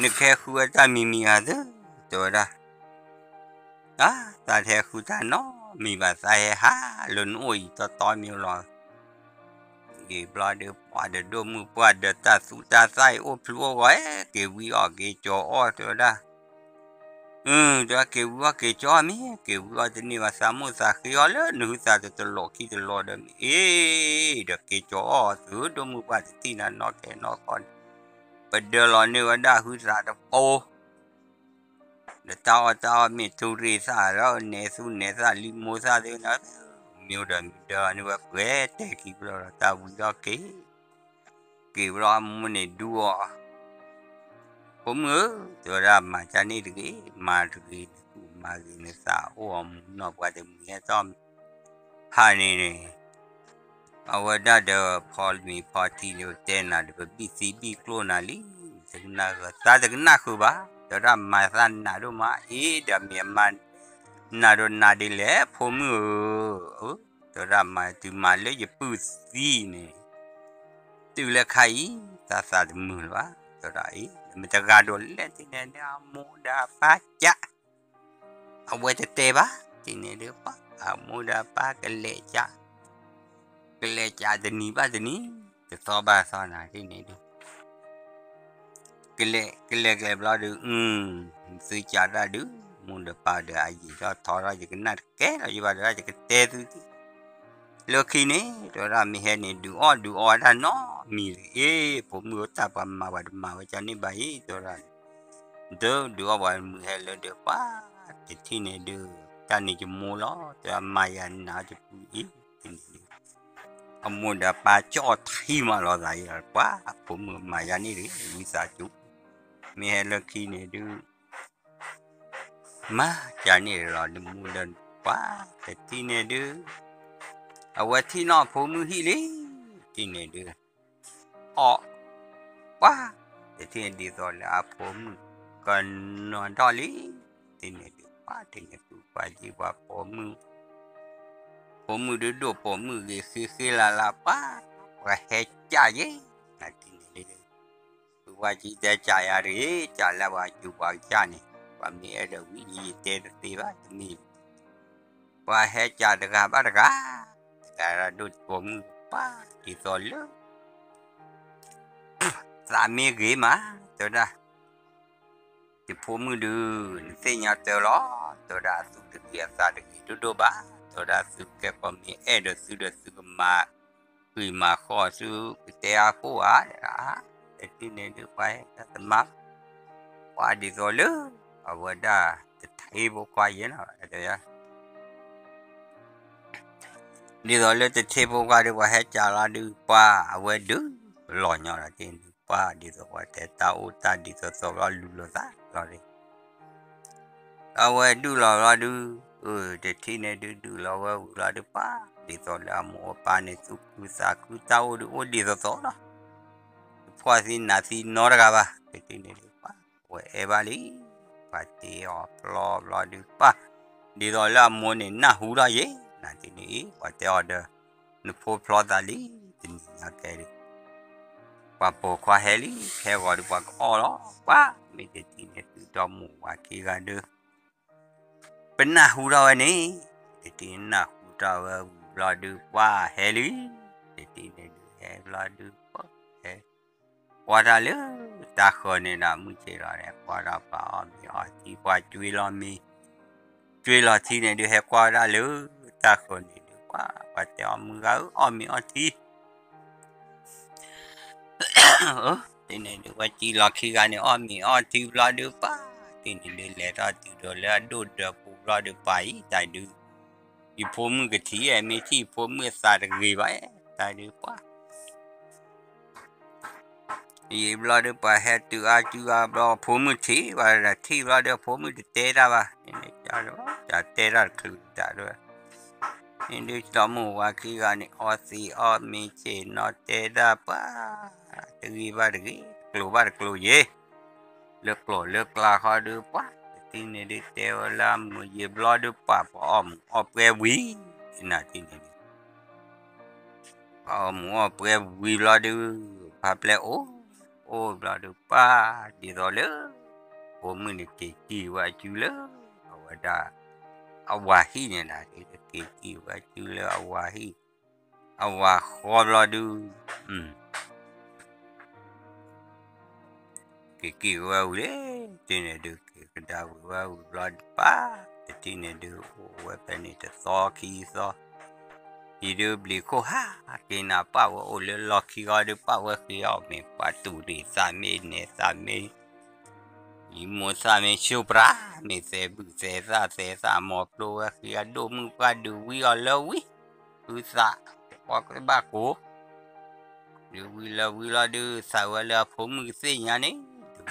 နကဟဲဃုဝဲတၢ်မံၤမံၤဧါသု တဲဝဲဒၣ် အါ သးတဟဲဃုတၢ်နီတမံၤဘၣ် သးဟဲဟးလၢနအိၣ်အံၤတီတီမ့ၢ်လီၤ ဂ့ၤဘျီဒုး ပှၤဒီးဒိၣ်မုၢ်ပှၢ်ဒီးတၢ်သူတၢ်သၣ်အံၤအိၣ်ဖျုးအိၣ်ဂီၤ က့ၤဝံအီၣ်က့ၤကၠီအီၣ် တဲဝဲဒၣ် အၢ တဲဝဲက့ၤဝံအီၣ်က့ၤကၠီအီၣ်မ့ၢ် က့ၤဝံအီၣ်တန့ၢ်ဘၣ် သးမိၢ်သးဃ့အီၤလၢနဟုသးတတလီၤခံတလီၤဒီး အ့ ဒီးက့ၤကၠီအီၣ်သု ဒိၣ်မုၢ်ပှၢ်တထံၣ်နၤနီၢ်ခဲနီၢ်ခီန့ၣ် ပဒၢလီၤန့ၢ်ဝဲဒၣ်ဟုသးတပိ ဒီးတၢ်အီၣ်တၢ်အီမ့ၢ်ထူရ့ၣ်သၣ်ဒီး နဲသူနဲသၣ်လံမိၢ်သၣ်သ့ၣ်န့ၣ် မ့ၢ်ဒီးမ့ၢ်ဒၢန့ၢ်ဝဲပှဲၤတဲာ်ခံဘျီဒီး တၢ်ဝံၤဒီးက့ၤ က့ၤဘျီအမိၢ်န့ၣ်ဒူအီၤ ဖိမုၣ်ဧၢ, တဲဝဲဒၣ် မၤကန့ၣ်တဂ့ၤ, မၤတဂ့ၤ, နကူၣ်မၤဂ့ၤနသး အိၣ်အီၤမူနီၢ်ပှၤတမုာ်ဟဲထီၣ်ဖးန့ၣ်န့ၣ်, အဝဲဒၣ်ဒီးဖီမ့ၤဖီထံန့ၣ် ပတဲနၤဒီး ပဘံၣ်သံဘံၣ်ကျိၣ်နၤလံ, တကနၣ်ဃုာ်, သးတကနၣ်ဃုာ်ဘၣ်, တဲဝဲဒၣ် မၤသးနးဒိၣ်မး, အ့ ဒီးမ့ၢ်အမၤနးဒိၣ်နးဒ်လဲၣ် ဖိမုၣ်ဧၢ, တဲဝဲဒၣ် မၤတုၤမၤလၢယပုၢ်သံန့ၣ် တုၤလၢခါအံၤ သးသးတမုာ်လၢၤဘၣ်, တဲဝဲဒၣ်အံၤ မ့ၢ်တဂၤဒိးလဲၣ် တထံၣ်န့ၣ်ဒုး အမိၢ်ဒီးအပၢ်ကး, အဝဲတတဲဘၣ်, တထံၣ်န့ၣ်ဒုး ပှၤအမိၢ်ဒီးအပၢ်ကလဲၤကး, ကလဲၤကးတနံၤဘၣ်တနံၤ, တသီဘၣ်သီနၤ တထံၣ်န့ၣ်ဒုး ကလဲၤကလဲၤကလဲၤဘျီဒုး အု သုကးတၢ်ဒုး မိၢ်ဒီးပၢ်ဒီးအယံာ်ထီၣ်ထီထီၣ် ယကနၣ်တကဲလီၤ ယဘၣ်တဲဒၣ် ယကတဲသုသ့ လၢခံန့ၣ် တဲဝဲဒၣ် မ့ၢ်ဟဲန့ၣ် ဒုးအီၣ်ဒုးအီဝဲဒၣ်နီတမံၤလံ, အ့ ဖိမုၣ်အိၣ်တၢ်ပှၤမၤပှၤတမၤဝဲကန့ၣ်ဘၣ်အံၤ တဲဝဲဒၣ်, ဒုးဒုးအီၣ်ပှၤမုၢ်ဟဲလၢဒုး ပှၤတထံၣ်န့ၣ်ဒုး တၢ်န့ၣ်ယမိၢ်လီၤ တဲဝဲ မၤယၤနးတပူၤအံၤ တထံၣ်န့ၣ်ဒုး အမိၢ်ဒီးပၢ်ကၠီၣ်ထံမးလီၤသးအံၤလီၤ ပှၤအဖိမုၣ်မၤယၤန့ၣ်တဂ့ၤ ဝံသးစူၤ, မ့ၢ်ဟဲလၢခံန့ၣ်ဒုး မၤယၤန့ၣ်လီၤ နမိၢ်ဒီးပၢ် တထံၣ်န့ၣ်ဒုး အဝဲထံၣ်နီၢ်ဖိမုၣ်ဟံၣ်လံ, တထံၣ်န့ၣ်ဒုး အီၣ် ပှၤ တထံၣ်န့ၣ်ဒ်သိးလၢအဖိမုၣ် ကနီၤထီၣ်လံ, တထံၣ်န့ၣ်ဒုး ပှၤတထံၣ်န့ၣ်ဒုး ပှၤကံပှၤပိာ်မုၣ် ပိာ်မုၣ်ဒုးဒိၣ်ပိာ်မုၣ်ဂ့ၤ ဃ့ဃ့လၤလၤပှၤ ပှၤဟဲကးယဲ, နထံၣ်န့ၣ်ဒုး ပှၤကံတဲကးယၤတဂ့ၤ ကးလၢပှၤယူၤပှၤကစၢ်န့ၣ် ပှၤမ့ၢ်အဲၣ်ဒိးဝံၤ ယတဲတသ့ဘၣ် တမ့ၢ် ပှၤဟဲကးတဂၤဘၣ်တဂၤ, တဂၤဒၣ်ဒိၣ်ပိာ်မုၣ်ပှၤ ဒ်သိးလၢ သးမ့ၢ်ဂ့ၤမး တဲဝဲဒၣ် ယဖိမုၣ်ဒုး နသ့ၣ်ညါတၢ်လီၤ, တဲဝဲဒၣ် အသူၣ်တဂ့ၤအသးတဂ့ၤဒိၣ်ဒိၣ်ဘၣ်, တဲဝဲဒၣ် သုကဲကီးမ့ၢ်အဲၣ်ဒိးသုဒီးသုကမၤ ဃံမၤဃီသု ကတဲအဃိဧါ, တထံၣ်န့ၣ်ဒုး ပှၤဟဲတၢ်သမါ ပှၤဒ်သိးလၢ အဝဲဒၣ်တထ့ဖိခွါယဲနီၤ ဒ်သိးလၢတထ့ဖိခွါဒုး ပှၤဟဲကးလီၤဒုး ပှၤအဝဲဒုး လီၤညီဒီးတထံၣ်န့ၣ်ဒုး ပှၤဒ်သိးပှၤတဲ တၢ်အိၣ်တၢ်ဒ်သိးသိးဘျီ လူၤလိာ်သးဘျီဒီး အဝဲဒုးလီၤဘျီဒုး တထံၣ်န့ၣ်ဒုး ဒုးလီၤဝဲဝံၤဘျီဒုး ပှၤဒ်သိးလၢအမိၢ်အပၢ်န့ၣ် သူၣ်ခုသးခု တၢ်အိၣ်ဒုးအိၣ်ဒ်သိးသိးလီၤ, တဖှီၣ်သံနးသံနီတဂၤဘၣ် တထံၣ်န့ၣ်ဒုး ပှၤဝဲအဲၣ်ဘၣ်လံ, ပှၤတ့အီၤပျီဘျီဒုး ပှၤ ဒ်သိးလၢအမိၢ်န့ၣ် နၢ်ဟူထီၣ်ယဲ, နထံၣ်န့ၣ်အံၤ ပှၤတဲအီၤဒီး နဖိဖျီသးလံ တနံၤညါကဲဒုး ပှၤပိာ်ခွါဟဲလံ ဟဲဂီၤဒုး ပှၤကအီၣ်လီၤ ပှၤ မ့ၢ်တထံၣ်န့ၣ် သုဒီမိၢ်ဝၤခံဂၤဒုး ပနၢ်ဟူထီၣ်ဝဲန့ၣ် တထံၣ်န့ၣ် နၢ်ဟူထီၣ်ဝဲဝံၤဘျီဒုး ပှၤဟဲလံ, တထံၣ်န့ၣ်ဒုး ဟဲဘျီဒုး ပှၤဟဲ ကွၢ်တၢ်လၢ တၢ်ဃၢၤန့ၣ်ဒီး မုၢ်ဆ့ၣ်လီၤန့ၣ် ကွၢ်ဒီးပှၤအီၣ်မ့ၤအီထံ ပှၤကွ့လီၤမ့ၤ ကွ့လီၤထံန့ၣ်ဒုး ဟဲကွၢ်ဝဲဒၣ်လၢ တၢ်ဃၢၤန့ၣ်ဒုး ပှၤ ပှၤတဲအီၤ မုၢ်ဂၤဧၢ အီၣ်မ့ၤအီထံ တထံၣ်န့ၣ်ဒုး ပှၤကွ့လီၤခံဂၤန့ၣ် အီၣ်မ့ၤအီထံဘျီဒုး ပှၤ တထံၣ်န့ၣ်ဒုး လဲၤထီၣ်တုၤဒီးလၢအဒိၣ်ဒၢးပူၤဘျီဒုး ပှၤအံၤ တၢ်ဒုး ယဖိမုၣ်ကထံၣ် မ့ၢ်ထံၣ်ယဖိမုၣ်အသးတဂ့ၤဘၣ် တၢ်ဒုး ပှၤ ယံာ်ဘျီဒုး ပှၤဟဲတုၤအါစုအါဘျီ ဖိမုၣ်ထံၣ် ပှၤထံၣ်ဘျီဒုး ဖိမုၣ်တတဲတၢ်ဘၣ်, တဲတၢ်တချုးတၢ်ဒုး, န့ၣ်ဒုး ဒီမိၢ်ဝၤခံဂၤန့ၣ် အီသံးအီၣ်မ့ၤဆ့ၣ်နီၤ တဲတၢ်ပှၤ တဂ့ၤဘၣ်တဂ့ၤ တကျိၤဘၣ်တကျိၤယဲ လၢကျိာ်လၢကျါဃီဒုး ပှၤ တထံၣ်န့ၣ်ဒုး တဲဝဲလၢအမုာ်ယံာ်ဘျီဒုး ပှၤ ပှၤအီၣ်မ့ၤအီၣ်ပှဲၤဝံၤ နထံၣ်န့ၣ်ဒုး ပှၤအီၣ်မ့ၤအီၣ်ပှဲၤဝံၤဘျီဒုး ဖါပျဲၢ်အိၣ် အိၣ်ဘျီဒုး ပှၤ ဒ်သိးလၢ ဖိမုၣ်န့ၣ် က့ၤကံၢ်ဝဲအစုလၢ အဝဲဒၣ် အဝၤဟံၣ်န့ၣ်ဒီး က့ၤကံၢ်ဝဲအစုလၢအဝၤဟံၣ် အဝၤဃီဘျီဒုး က့ၤကံၢ်ဝဲဝံၤလံ တထံၣ်န့ၣ်ဒုး က့ၤကဒါဝံၤဝဲဝံၤဘျီဒုး ပှၤ တထံၣ်န့ၣ်ဒုး အိၣ်ဝဲဖဲန့ၣ်တသီခံသီ ယံာ်ဒုး ဘျံးခိၣ်ဟးက့ၤနၤ ပှၤဝဲအိၣ်လၢလီၢ်ခံဂီၤဒုး ပှၤဝဲဃ့အီၣ်မ့ၤ ပှၤတူၢ်ရ့ၣ်သးမ့ၢ်နဲၣ်သးမ့ၢ် ယံမိၢ်သးမ့ၢ် ဆူပြး မ့ၢ်သဲးဘုၣ်သဲးသၣ် သဲးသၣ်မီၤပျိဝဲဃ့အဒိၣ်မုၣ် ပှၤဒုးဝံအီၤလၢဝံ ဟုသး ပှၤကဘၣ်ကိး ဒုးဝံလၢဝံလီၤဒုး သးဝဲလၢအဖိမုၣ်ကသ့ၣ်ညါန့ၣ် ဒုး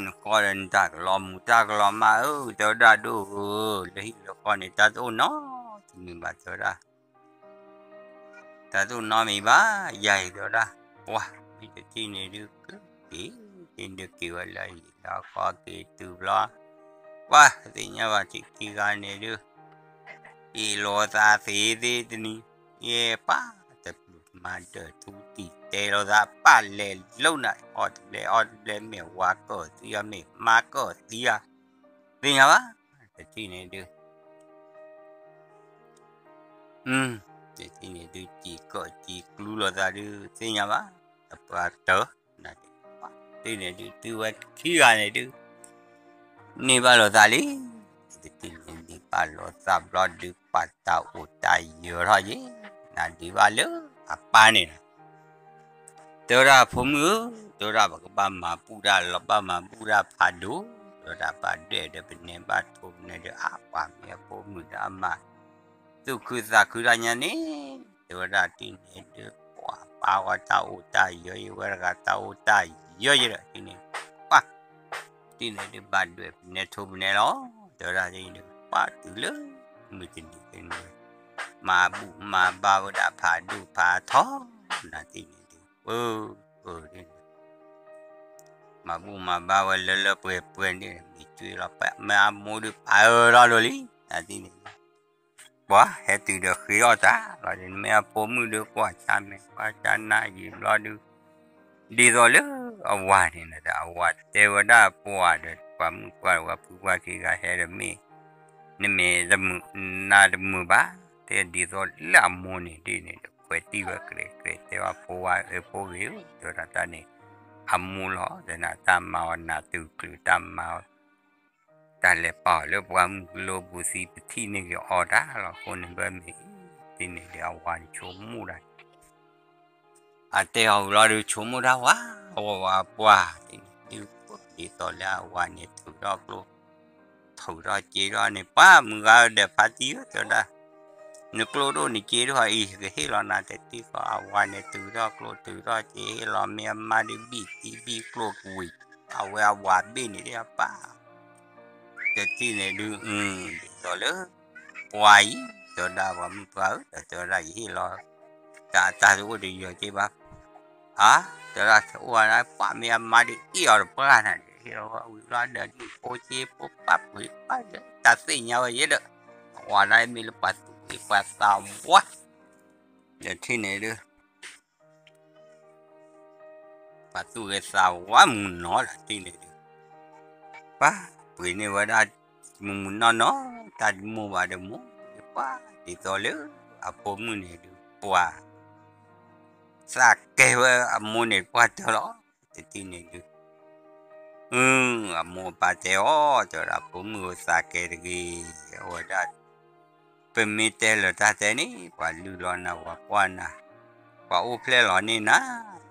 နဟံၣ်နဃီဒီးနတၢ်ကလီမူၤတၢ်ကလီမါဧၢ တဲဝဲဒၣ်ဒိၣ်ဧၢ, လၢဟံၣ်လၢဃီန့ၣ် တၢ်တအိၣ်နီတမံၤဘၣ် တဲဝဲဒၣ် တၢ်တအိၣ်နီမံၤဘၣ် ယၤအံၤတဲဝဲဒၣ်, ပှၤ မ့ၢ်တထံၣ်န့ၣ်ဒုး က့ၤ တထံၣ်န့ၣ်ဒုးက့ၤဝဲလၢအဟံၣ်လၢဃီက့ၤတုၤဘျီ, ပှၤသ့ၣ်ညါဘၣ်ထံၣ်ခံဂၤန့ၣ်ဒုး အ့ၣ်လိာ်သးသ့သ့တနံၤ, ယဲပၢ် တပျုာ်မၤဒၢၣ်ထူတံၢ်တဲလိာ်သး ပၢ်လဲၤလိၤနၤ အီၣ်တဘျဲအီတဘျဲ မ့ၢ်ဝၤကၢၢ်သံအီၤ မ့ၢ်မါကၢၢ်သံအီၤ, သ့ၣ်ညါဘၣ်, တထံၣ်န့ၣ်ဒုး တထံၣ်န့ၣ်ဒုး စံၣ်ကၢၣ်စံၣ်ကျူလိာ်သးဒုး သ့ၣ်ညါဘၣ်, တပှၤတၢၢ် တထံၣ်န့ၣ်ဒုး တုၤဝဲခံဂၤန့ၣ်ဒုး န့ၢ်ဘၣ်လိာ်သးလံ, တထံၣ်န့ၣ်ဒုးဘၣ်လိာ်သးဘျီဒုး ပာ်တၢ်အိၣ်တၢ်ယၢၤထီၣ်ယဲ, နၤဒံးဘၣ်လၢအပၢ်န့ၣ်လီၤ တဲဝဲဒၣ်ဖိမုၣ်ဧၢ, တဲဝဲဒၣ်ပကဘၣ်မၤဘူၣ်တၢ်လီၤ ဘၣ်မၤဘူၣ်တၢ်ဖးဒိၣ်, တဲဝဲဒၣ်ဘၣ်ဒွဲၣ်ဒီးပနဲဘၣ်ထိၣ်ပနဲဒီး အါပှၤမ့ၢ်အဖိမုၣ်ဒီးအမၤ သူၣ်ခုသးခုတၢ်ညါန့ၣ်, တဲဝဲဒၣ်တထံၣ်န့ၣ်ဒုး ပှၤပၢ်ဝဲတၢ်အိၣ်တၢ်ယၢၤ ယဝဲတဂၤတၢ်အိၣ်တၢ်ယၢၤယဲဒီး တထံၣ်န့ၣ် ပှၤ တထံၣ်န့ၣ်ဒုးဘၣ်ဒွဲၣ်ပနဲထိၣ်ပနဲလီၤ, တဲဝဲဒၣ်တထံၣ်န့ၣ်ဒုး ပှၤတုၤလၢ မုၢ်တနံၤန့ၣ် မၤဘူၣ်မၤဘါဝဲဒၣ်ဖးဒိၣ်ဖးထီ နၤတထံၣ်န့ၣ်ဒုး ပၢ် ပၢ် မၤဘူၣ်မၤဘါဝဲလၢလၢပှဲၤပှဲၤန့ၣ် မ့ၢ်ကွ့လီၤ မ့ၢ်အမိၢ်ဒုးပာ်အၢလီၤဒိၣ်လံ နၤတထံၣ်န့ၣ်ဒုး ပှၤဟဲတုၤဒီးဃ့အီၣ်တၢ်လီၤဒုး မ့ၢ်အဖိမုၣ်ဒုးကွၢ်ဆါမဲာ် ကွၢ်ဆါနၤယံာ်ဘျီဒုး ဒ်သိးလၢအဝၤန့ၣ်ဒီး အဝၤတဲဝဲဒၣ်ပှၤဒီး ပှၤမုၣ်ပှၢ်ဝဲဖုပှၢ်ခံဂၤဟဲဒီးမ့ၢ် နမ့ၢ်တမုာ်နၤတမုာ်ဘၣ် တဲဒ်သိးလၢအမိၢ်န့ၣ်ဒ်န့ၣ်ဒီး ခွဲးတံၢ်ဝဲကြဲးကြဲး တဲဝဲဖိဝါဧၢဖိဂ့ၤဧၢ တဲဝဲဒၣ်တၢ်န့ၣ် အမိၢ်လီၤ တဲနၤတၢ်မၤအီၤနၤတုၤချုးတၢ်မၤအီၤ တၢ်လဲၤပာ်အီၤလၢပှၢ်မုၢ်ကလိပူၤသံ ပထံၣ်န့ၢ်က့ၤအီၤတၢ်လီၤ အဃိန့ၣ်ဘၣ်မ့ၢ် တထံၣ်န့ၣ်ဒုးအဝၤန့ၣ်ဆိကမိၣ်ဒၣ် အတဲအီၤဝံၤလီၤဒုး ဆိကမိၣ်တၢ်ဝါ အဝၤဝၤပှၢ် တထံၣ်န့ၣ်ဒုး ဒ်သိးလၢအဝၤန့ၣ်ထုးထီၣ်ကျိ ထုးထီၣ်စ့ထီၣ်န့ၣ် ပှၤမုၢ်ဂၤဧၢဒီးဖါတံၢ်ဧၢ တဲဝဲဒၣ် နကျိဒိၣ်န့ၣ်စ့ထီၣ်အံၤ ကဟ့ၣ်လီၤနၤတထံၣ်ဃီ အဝၤန့ၣ်ထုးထီၣ်ကျိထုးထီၣ်စ့ဟ့ၣ်လီၤ မ့ၢ်အမါဒုးဘံၣ်သံဘံၣ်ကျိကဝံၤ အဝဲအဝၤဘ့ၣ်န့ၣ်ဒ်အပၢ် တထံၣ်န့ၣ်ဒုး ဒ်သိးလၢ ပှၤအံၤ တဲဝဲဒၣ်ပှၤမုၣ်ပှၢ်ဧၢ ဒီးတဲဝဲဒၣ်ယဟ့ၣ်လီၤ တၢ်တၢ်တအိၣ်တယီၤက့ဘၣ် အါ တဲဝဲဒၣ်အိၣ်ဝဲဒၣ် ပှၤမ့ၢ်အမါဒုးအ့ၣ်အီၤတပှၢ်နၤ ဟ့ၣ်လီၤဝံၤဘျီဒီးဒုးဖိစ့ဖိပၢ်ပှ့ၤပၢ်ဒီး တၢ်သ့ၣ်ညါဝဲယဲဒီး အဝၤဒၣ်မ့ၢ်လၢပှၤသူၣ်ဂ့ၤပှၤသးဝါ ဒီးထံၣ်န့ၣ်ဒုး ပှၤသူၣ်ဂ့ၤသးဝါမုၢ်နီၤလီၤတထံၣ်န့ၣ်ဒုး ပှၤပှ့ၤန့ၢ်ဝဲဒၣ် မုၢ်မုၢ်နီၢ်နီၢ် တၢ်တမိၢ်ဘၣ်တမိၢ် ပှၤဒ်သိးလၢ အဖိမုၣ်န့ၣ်ဒုး ပှၤ သးကဲဝဲအမိၢ်န့ၣ်ပှၢ်တၢၢ်လီၤ တထံၣ်န့ၣ်ဒုး အမိၢ်အပၢ်တဲအီၤ တဲဝဲဒၣ်ဖိမုၣ်ဧၢသးကဲတဂ့ၤ အဝဲဒၣ် ပမ့ၢ်တဲလၢတၢ်တဲန့ၣ် ပှၤလုၢ်လီၤနၤ ပှၤကွၢ်နၤ ပှၤအိၣ်ဖျဲၣ်လီၤန့ၢ်နၤ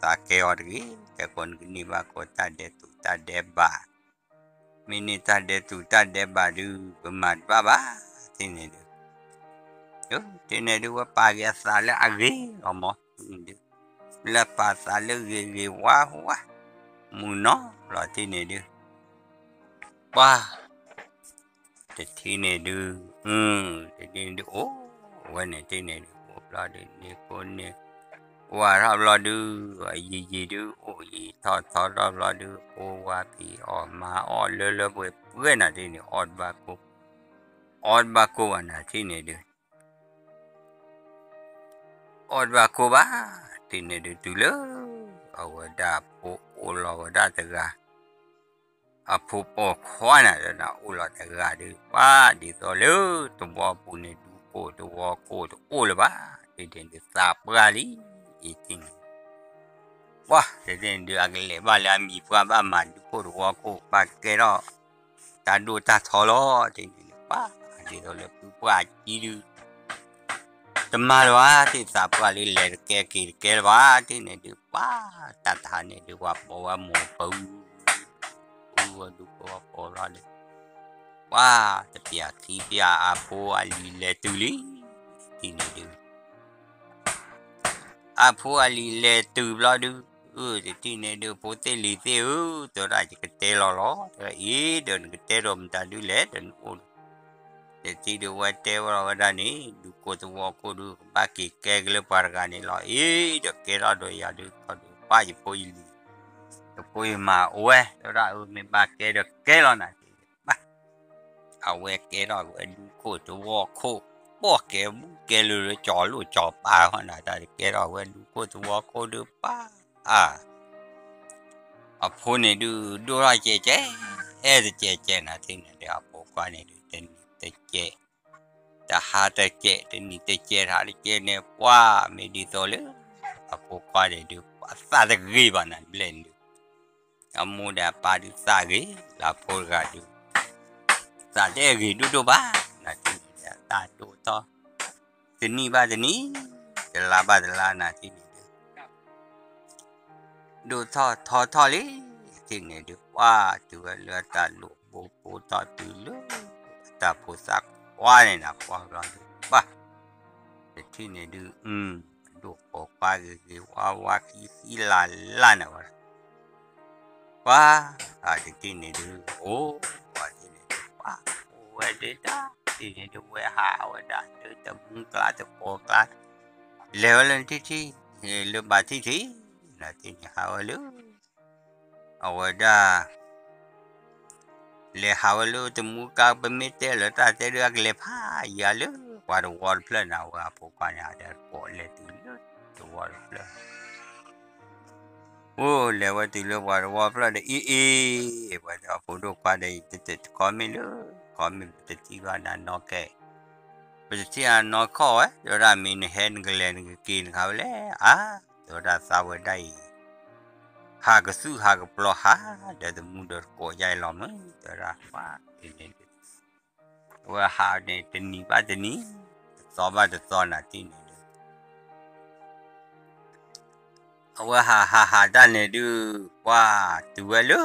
သးကဲအီၤတဂ့ၤ တဲကိးနကန့ၢ်ဘၣ်ကိးတၢ်ဒဲးသူးတၢ်ဒဲးဘး မ့ၢ်န့ၢ်တၢ်ဒဲးသူးတၢ်ဒဲးဘးဒုး ပမၤတဘၣ်ဘၣ် တထံၣ်န့ၣ်ဒုး တထံၣ်န့ၣ်ဒုး ဝဲပာ်က့ၤအသးလၢအဂ့ၤလီၤမး လၢပာ်သးလၢဂ့ၤဂ့ၤဝါဝါ မုၢ်နီၤလီၤတထံၣ်န့ၣ်ဒုး ပှၤ တထံၣ်န့ၣ်ဒုး တထံၣ်န့ၣ်ဒုးအိၣ်ဝဲန့ၣ်တထံၣ်န့ၣ်ဒုး အိၣ်ဘျီဒုး န့ၢ်ကိၢ်န့ၢ်ဝါထီၣ်ဘျီဒုး အယံာ်ယံာ်ဒုး အိၣ်ယံာ်ထီၣ်ထီထီၣ်ဘျီဒုး အိၣ်ဝါဖံးအီၣ်မၤအီၣ်လၢလၢပှဲၤပှဲၤနၤတထံၣ်န့ၣ် အီၣ်တဘၣ်ကိၢ် အီၣ်တဘၣ်ကိၢ်ဘၣ်နၤတထံၣ်န့ၣ်ဒုး အီၣ်တဘၣ်ကိၢ်ဘၣ် တထံၣ်န့ၣ်ဒုးတုၤလၢ အဝဲဒၣ်ဖိအိၣ်လီၤဝဲဒၣ်တဂၤ အဖိပိာ်ခွါနၤဒီးနၤအိၣ်လီၤတဂၤဒုး ပှၤဒ်သိးလၢတဝီပူၤန့ၣ် ဒူကိၢ်တဝီကိၢ်တအိၣ်လၢၤဘၣ် တထံၣ်န့ၣ်ဒုးသးပှၢ်လံ တထံၣ်န့ၣ် ပှၤတထံၣ်န့ၣ်ဒုး အကလဲၤဘၣ်လၢအမံၤပှၢ်ဘၣ်မၤဒူကိၢ်တဝီကိၢ် ဘၣ်ကဲထီၣ် တၢ်ဒိၣ်တၢ်ထီလီၤ တထံၣ်န့ၣ်ဒုး ပှၤဒ်သိးလၢဖုပှၢ်အကံဒုး တမၤလၢၤဘၣ် တထံၣ်သးပှၢ်လၢလဲၤတကဲက့ၤတကဲလၢၤဘၣ် တထံၣ်န့ၣ်ဒုး ပှၤတၢ်တဟါန့ၣ်ဒုး ပှၤပိာ်ဝဲမိၢ်ပူၤ ပူၤဝဲဒူကိၢ်ဝဲပိာ်လီၤဒီး ပှၤတပျၢ်ခံပျၢ်အဖိအလံၤလဲၤတုၤလံ, တထံၣ်န့ၣ်ဒုး အဖိအလံၤလဲၤတုၤဘျီဒုး, တထံၣ်န့ၣ်ဒုး ဖိသ့ၣ်လံၤသ့ၣ်ဧၢ, တဲဝဲဒၣ် ယကတဲလီၤလီၤ, တဲဝဲအံၤဒီးနကတဲဒီးမတၤဒုလဲၣ်, တနအိၣ် တထံၣ်ဒုးဝဲတဲဝဲဒၣ်န့ၣ် ဒုးကိးသဝီခိၣ်ဒုး ကဘၣ်က့ၤကဲက့ၤလၢပှၤတဂၤန့ၣ်လီၤ, အ့ ဒီးကဲထီၣ်ဒီးယၤဒုး ခီဒုး ပၢ်ယဖိယလံၤ ယဖိယမါအိၣ်ဝဲ, တဲဝဲဒၣ်အၢ မ့ၢ်ဘၣ်ကဲဒီးကဲလီၤနၤ, ဘၣ် အဝဲကဲထီၣ်ဝဲဒူခိၣ်သဝီခိၣ်, ပိာ်ကဲဘူကဲလၢလၢကၠီၤလိၣ်ကၠီၤပာ်ဃီနၤ, တၢ်ကဲထီၣ်ဝဲဒူခိၣ်သဝီခိၣ်ဒုးပၢ် အဖိန့ၣ်ဒုး ဒိၣ်ထီၣ်ကဲကဲ, အဲၣ်တကဲကဲနၤ, တထံၣ်န့ၣ်ဒုး အဖိခွါန့ၣ်ဒုး တနံၤတကဲ, တဟါတကဲ, တနံၤတကဲ တဟါတကဲန့ၣ် ပှၤမ့ၢ်ဒ်သိးလၢ အဖိခွါန့ၣ်ဒုး ပှၤသးတဂ့ၤဘၣ်နၤ ဘျဲၣ်န့ၣ်ဒုး အမိၢ်ဒီးအပၢ်ဒုးသးဂ့ၤ, လၢအဖိတဂၤဒုး သးတအဲၣ်ဂ့ၤဒိၣ်ဒိၣ်ဘၣ်, နၤတထံၣ်န့ၣ်ဒုး အသးဒိၣ်ထီၣ် တနံၤဘၣ်တနံၤ, တလါဘၣ်တလါ နၤတထံၣ်န့ၣ်ဒုး ဒိၣ်ထီၣ်ထီထီၣ်လံ, တထံၣ်န့ၣ်ဒုး ပှၤတုၤဝဲလၢအတၢ်လိၣ်ဘိဖိထီၣ်တုၤလၢ အတၢ်ဖိသၣ်ခွါန့ၣ်နၤ ပှၤဘျီဒုး ပှၤ တထံၣ်န့ၣ်ဒုး ဒိၣ်ပိာ်ခွါဂ့ၤဂ့ၤဝါဝါခံသံလၢ်လၢ်န့ၣ်ဝဲဒၣ် ပှၤ တထံၣ်န့ၣ်ဒုး အိၣ် ပှၤတထံၣ်န့ၣ်ဒုး ပှၤ အိၣ်ဝဲဒၣ် တထံၣ်န့ၣ်ဒုး ဝဲဟးဝဲဒၣ်လၢတမူကျါတကိးကျါ လဲၤဝဲလၢထံထံ လၢဘၣ်ထံထံ နၤတထံၣ်န့ၣ် ဟးဝဲလၢ အဝဲဒၣ် လဲၤဟးဝဲလၢတမူကျါ ပမ့ၢ်တဲလၢတၢ်တဲဒုး အကလဲၤဖးယံၤလၢ ပှၤတဝီတဖျၢၣ်န့ၣ် အဝဲအဖိခွါန့ၣ် အဒဲကိးလဲၤတုၤလၢတဝီတဖျၢၣ် အိၣ်လဲၤဝဲတုၤလၢပှၤတဝီတဖျၢၣ်ဒီး အ့ၣ်အ့ၣ် ပှၤဒီးအဖိဒိၣ်ခွါဒီး ယတတဲတခီမ့ၢ်လၢ ခီမ့ၢ်ပတထံၣ်ဘၣ်နၤနီၢ်ကဲ ပတထံၣ်အနီၢ်ခီၣ်ဝဲ တဲဝဲဒၣ်မ့ၢ်နဟဲနကလဲၤနကက့ၤနခါဝဲလဲၣ် အါ တဲဝဲဒၣ်သးဝဲဒၣ်အံၤ ဟးကသုၣ်ဟးကပျီၤဟး ဒီးတမူဒီးတကိးယါအံၤလီၤမး တဲဝဲဒၣ် ပှၤအံၤန့ၣ်ဒုး အဝဲဟးန့ၣ် တနံၤဘၣ်တနံၤ တသီဘၣ်တသီနၤတထံၣ်န့ၣ်ဒုး အဝဲဟးဟးဟးတၢ်န့ၣ်ဒုး ပှၤတုၤဝဲလၢ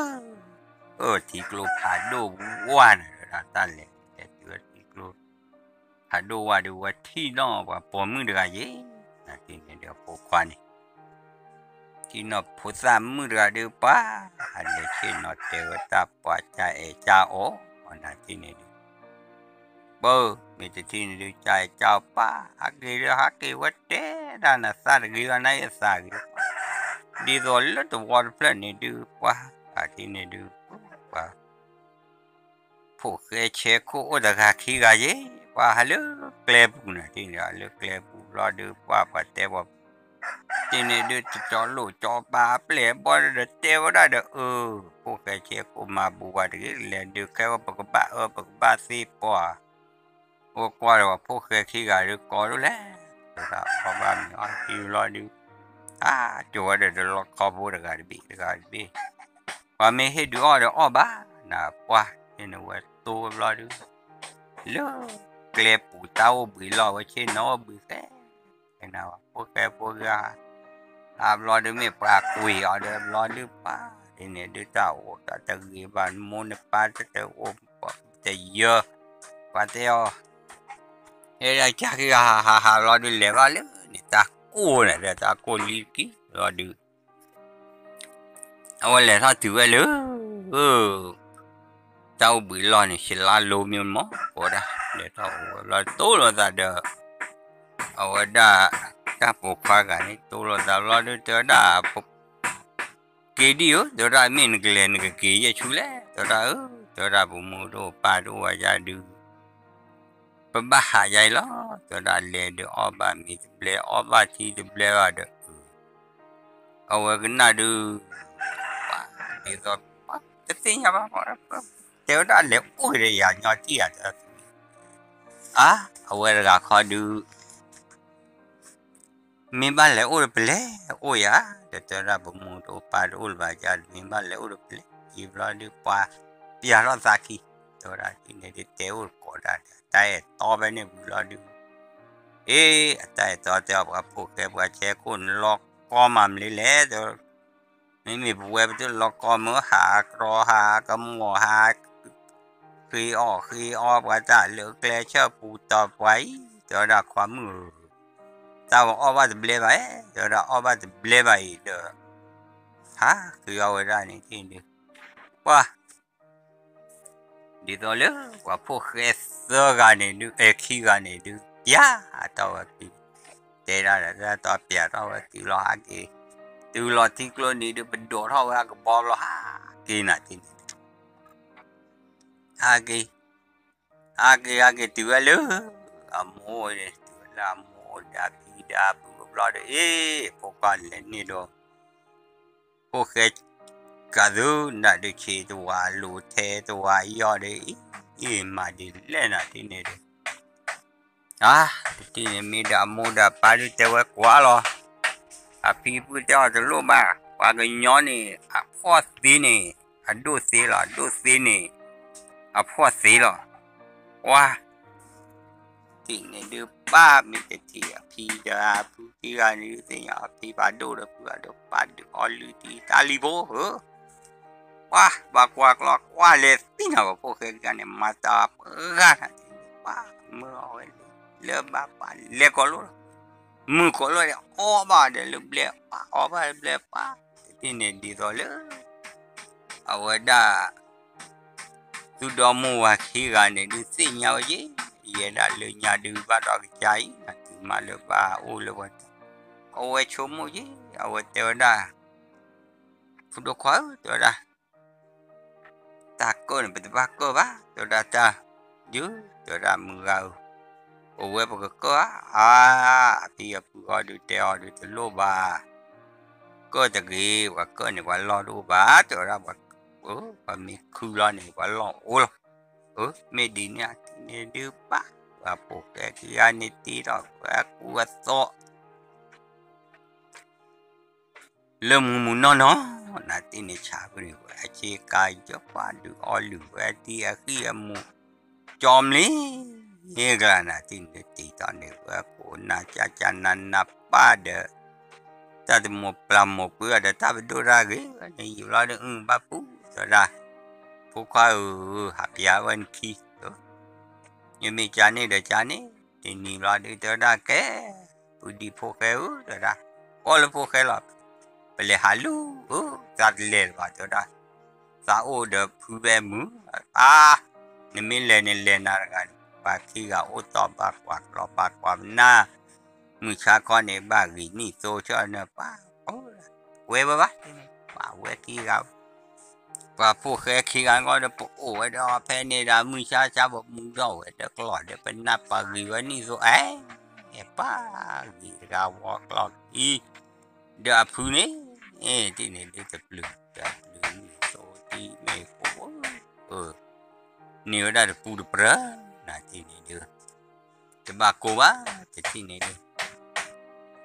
ထံကျိဖးဒိၣ်ဝါန့ၣ် ဝဲဒၣ်တၢ်လဲၤလဲၤတုၤဝဲထံကျိ ဖးဒိၣ်ဝါဒုး ဝဲထံၣ်နီၣ်ပှၤပိာ်မုၣ်တဂၤယဲ နၤတထံၣ်န့ၣ်ဒုး အဖိခွါန့ၣ် ထံၣ်နီၣ်ဖိသၣ်မုၣ်တဂၤဒုး ပှၤ အလဲၤဆ့ၣ်နီၤတဲဝဲတၢ်ပှၤ ကၢ်အဲၣ်ကၢ်အီၣ် နၤတထံၣ်န့ၣ်ဒုး ပၢ မ့ၢ်တထံၣ်န့ၣ်ဒုး ကၢ်အဲၣ်ကၢ်အီၣ်ပၢ် ဟးက့ၤဒီးဟးက့ၤဝဲတဲဒၣ်နသးတဂ့ၤဘၣ် နအံၤအသးဂ့ၤ ဒ်သိးလၢတဝီတဖျၢၣ်န့ၣ်ဒုး ပှၤ အထံၣ်န့ၣ်ဒုး ပှၤ ဖိၣ်ဃဲဆဲခိၣ်အိၣ်တဂၤခံဂၤယဲ ပှၤဟးလၢကျဲပူၤန့ၣ် တထံၣ်န့ၣ် လၢကျဲပူၤဘျီဒုး ပှၤပှၤတဲပှၤ တထံၣ်န့ၣ်ဒုး တတီၤလိာ်ကၠီပာ်အပျဲၢ်အဘီၣ်ဒီး တဲဝဲဒၣ်ဒီး အၢ ဖိၣ်ဃဲဆဲခိၣ်မၤဘူးပှၤတဂ့ၤ လဲၤဒုးခဲဝဲ ပကဘၣ်အၢပကဘၣ်သ့ပှၤ ပှၤကွၢ်ဒီးပှၤဖိၣ်ဃဲခံဂၤဒုး ကိးဒိၣ်လဲၣ် တဲဒၣ် အီၣ်ဘၣ်မ့ၤအီထံဘျီဒုး အါ ကၠိဝဲဒီးတလီခီဖိတဂၤတဘ့ၣ်တဂၤတဘ့ၣ် ပှၤမ့ၢ်ဟ့ၣ်ဒုးအီၣ်ဒီးအီၣ်ဘၣ် နပှၤ ဟ့ၣ်န့ၢ်ဝဲတိၢ်ဝဲဘျီဒုး လၢကျဲပူၤတၢ်အိၣ်ဘှံးလီၢ်ဝဲဆ့ၣ်နီၤအိၣ်ဘှံးဃဲ ကနၣ်ဝဲဖိၣ်ဃဲဖိဂၤ အဘျီဒုးမ့ၢ်ပှၤကွံာ်အီၤဒီးဘျီဒုးပှၤ ဒ်န့ၣ်ဒုးတၢ်အိၣ်တၢ်တဂ့ၤဘၣ် မိၢ်နပၢ်တအိၣ်တယၢ ပှၤတဲအီၤ ဟဲဒၣ်ကၢ်ခံဂၤဟးဟးဟးဘျီဒုးလဲၤဘၣ်လၢန့ၣ် တၢ်ကိၢ်န့ၣ်ဒီးတၢ်ကိၢ်လံတက့ၢ်ဘျီဒုး အဝဲလဲၤထီၣ်တုၤဝဲလၢ တၢ်အိၣ်ဘှံးလီၢ်န့ၣ် ရှံလါလိမ့ၢ်မး ကိးဒၣ် လဲၤထီၣ်အိၣ်ဝဲဘျီ တိၢ်လိာ်သးဒီး အဝဲဒၣ် တၢ်ပိာ်ခွါဂၤန့ၣ် တိၢ်လိာ်သးဘျီဒုး တဲဝဲဒၣ် က့ၤဒံၣ်ဧၢ တဲဝဲဒၣ် မ့ၢ်နကလဲၤနကက့ၤယဲၢ်ဆူလဲၣ် တဲဝဲဒၣ် အၢ တဲဝဲဒၣ် ပမူတအိၣ်ပၢ်တအိၣ်ဝဲယါဒုး ပဘၣ်ဟးယါအံၤလီၤ တဲဝဲဒၣ် လဲၤဒုးအီၣ်ဘၣ်မ့ၤတဘျဲ အီၣ်ဘၣ်ထံတဘျဲဘၣ်ဒီး အဝဲကနၣ်ဒုး ပှၤဒ်သိး တသ့ၣ်ညါဘၣ် တဲဝဲဒၣ်လဲၤအိၣ်က့ၤဒီးယၤညီထံၣ်ယၤ အါ အဝဲတဂၤခီဒုး မ့ၢ်ဘၣ်လဲၤအိၣ်ဒီးပလဲၤအိၣ်ယၤ ဒီးတဲဝဲဒၣ် ပမူတအိၣ်ပၢ်တအိၣ်လၢၤဘၣ်ယၤ မ့ၢ်ဘၣ်လဲၤအိၣ်ဒီးပလဲၤ ယံာ်ဘျီဒုး ပှၤပျၢ်ထီၣ်သးခံ တဲဝဲဒၣ် ဒ်န့ၣ်ဒုး တဲအိၣ်တကိးဒၣ်ဒီး တၢ်အဲၣ်တီဖဲန့ၣ်ဝံၤလီၤဒုး အ့ အတၢ်အဲၣ်တီတဲအီၤ ပှၤဖိၣ်ဃဲပှၤဆဲခိၣ်န့ၣ် လီၤကီမးမနုၤလဲၣ် တဲ မ့မ့ၢ်ပဝဲပတလီၤကီမး ဟးကရီဟးကမီၤဟး ဃ့အီၣ်ဃ့အီပှၤတၢ်လၢကျဲဆၢပူၤတီၤပှၤအံၤ, တဲဝဲဒၣ်ခွါမုၣ်ဧၢ, တၢ်ဝဲအီၣ်ဘၣ်တဘျဲဘၣ်ဧါ, တဲဝဲဒၣ်အီၣ်ဘၣ်တဘျဲဘၣ်အံၤဒီး ဟးဃ့အီၣ်ဝဲဒၣ်န့ၣ်ဒုး, ပှၤ ဒ်သိးလၢပှၤဖိၣ်ဃဲသၢဂၤန့ၣ်ဒုး အဲခံဂၤန့ၣ်ဒုး ပျဲထီၣ်ဝဲခံ, တဲဒၣ်ဒီးတၢ်တီပျဲထီၣ်ဝဲတုၤလီၤဟးက့ၤ, တုၤလီၤထံကျိန့ၣ်ဒုး ပဒိးထီၣ်ဝဲအကဘီဘျီဟးက့ၤနၤတန့ၣ်, ဟးက့ၤ, ဟးက့ၤဟးက့ၤတုၤဝဲလၢ အမိၢ်န့ၣ် တုၤဝဲလၢအမိၢ်ဒီးအဖံဒီးအဖုဘျီဒီး အ့ၣ် ဖိခွါလဲၤန့ၢ်ဒီး ဖိၣ်ဃဲကးသုနၤဒုး ဆ့တဝၤလိၤထဲတဝၤယီၢ်ဒီး အ့ၣ် မၤဒ်လဲၣ်နၤတန့ၣ်ဒီး, အါ တထံၣ်န့ၣ်မ့ၢ်ဒီးအမိၢ်ဒီးအပၢ်ဒုးတဲဝဲကွၢ်လီၤ, အဖံဖုတဲအီၤတလိၣ်ဘၣ်, ပှၤကညီန့ၣ် အဖှီၣ်သ့န့ၣ် အဒိၣ်သ့လီၤ, အဒိၣ်သ့န့ၣ် အဖှီၣ်သ့လီၤ, ပှၤ တထံၣ်န့ၣ်ဒုး ပၢ်မ့ၢ်တထံၣ်အဖံဒီးအဖုခံဂၤန့ၣ်ဒုး သ့ၣ်ညါအဖံဖးဒိၣ်ဒီးဖုဖးဒိၣ် ပၢ်ဒုးအီလုၢ်တံၢ်တၢ်လံၤဖိဧၢ, ပှၤ ဘၣ်ကွၢ်ကျီကွၢ်လဲၤသံနၤ ပှၤဖိၣ်ဃဲခံဂၤန့ၣ် မၤတၢ်ပှၤဂၤနၤတန့ၣ် ပၢ်မၢအီၤဝဲလၢ လၢဘၣ်ပၢ်လဲၤကိးလိာ်လီၤ, မုၢ်ကိးလိာ်ဒီး အီၣ်ဘၣ်ဒီးလၢဘျဲၣ် ပၢ်အီၣ်ဘၣ်လၢဘျဲၣ် ပၢ် တထံၣ်န့ၣ်ဒ်သိးလၢ အဝဲဒၣ် သူၣ်ဒီမါဝၤခံဂၤန့ၣ်ဒုးသ့ၣ်ညါဝဲယဲ, ယဲဒၣ်လၢညါဒုးဘၣ်ဒီးကစၢ်အံၤ နတုၤမးလၢဘၣ်အိၣ်လၢပှၤ, အဝဲဆိကမိၣ်ယဲ, အဝဲတဲဝဲဒၣ်, ဖိဒိၣ်ခွါဧၢ တဲဝဲဒၣ်, တၢ်ကၢၣ်န့ၣ် ပတဘၣ်ကၢၣ်ဘၣ် တဲဝဲဒၣ်တၢ်, ယု, တဲဝဲဒၣ်မုၢ်ဂၤဧၢ, ပဝဲပကကၢၣ်ဧါ, အါ, အဖံအဖုအီၤဒုးတဲအီၤဒုးတလိၣ်ဘၣ် ကၢၣ်တဂ့ၤ, ပှၤကၢၣ်န့ၣ် ပှၤလီၢ်တအိၣ်ဘၣ် တဲဝဲဒၣ်, ပှၤမ့ၢ်ခုလီၤန့ၣ် ပှၤလီၢ်အိၣ်လီၤ, မ့ၢ်ဒ်န့ၣ် တထံၣ်န့ၣ်ဒုးပၢ်, ပှၤဖိၣ်ဃဲခံဂၤန့ၣ်တ့ထီၣ်ဝဲအကူအသီ လၢမူမူနီၢ်နီၢ်, နၤတထံၣ်န့ၣ်ဆးဖုန့ၣ် ဝဲအဆ့ကၤယီပှၤဒုးအီလုၢ်ဝဲဒ်အဃံအမူး, ကၠီမလ့ၤ, မ့ၢ်ကျါနၤတထံၣ်န့ၣ်တ့ထီၣ်န့ၣ် ဝဲကိးနၤကၠၢ်ကၠၢ်နၤနၤပၢ်ဒီး တၢ်တမိၢ်ပျၢ်မိၢ်ပှ့ၤအီၤဒီးတၢ်ပဒိၣ်တၢ်ဂ့ၤန့ၣ် ယံာ်ဘျီဒီးအုၣ်ဘၣ်ပူၤ တဲဝဲဒၣ်, ဖိခွါဧၢ, ဟးပျးဝဲနခံ ယမ့ၢ်ကၢန့ၣ်ဒီးကၢန့ၣ်, တနံၤဘျီဒုးတဲဝဲဒၣ်ကဲ, ပုၢ်ဒံဖိၣ်ဃဲဧၢ တဲဝဲဒၣ်, ကီၢ်လၢဖိၣ်ဃဲလီၤ, ပလဲၤဟးလူၤဧၢ, သးတလဲၤလၢၤဘၣ် တဲဝဲဒၣ်, သးအိၣ်ဒီးဖုဖဲမုၢ်, အါ, နမ့ၢ်လဲၤန့ၣ်လဲၤနၤတဂၤ, ပှၤခံဂၤအိၣ်တီၢ်ဘၣ်ကွၢ်ကျီၢ်ဘၣ်ကွၢ်နၢ်, မုၢ်ဆါခီန့ၣ်ဘၣ်ဂ့ၤနံၣ်သိဆၢနၢ်ပၢ်, ဝဲဝဲဘၣ်, ပှၤဝဲခံဂၤ ပှၤဖိၣ်ဃဲခံဂၤကီဒီး ပအိၣ်ဝဲဒီးဖဲန့ၣ်ဒီး မုၢ်ဆါဆါပမူဒီးဝဲဒီးကျီၢ်ဒီး ပနၢ်ပှၤဂ့ၤဝဲနံၣ်သိ အဲ, ပၢ်ဂ့ၤတဂၤဝီကျီၢ်ခံ, ဒီးအဖုန့ၣ်, တထံၣ်န့ၣ်ဒုးတပျုၤ, တပျုၤနံၣ်သိတံၢ်မ့ၢ်ကိး, န့ၢ်ဝဲဒၣ်တပူၤတပြၢၤ, နၤတထံၣ်န့ၣ်ဒုး တဘၣ်ကိၢ်ဘၣ်, တထံၣ်န့ၣ်ဒုး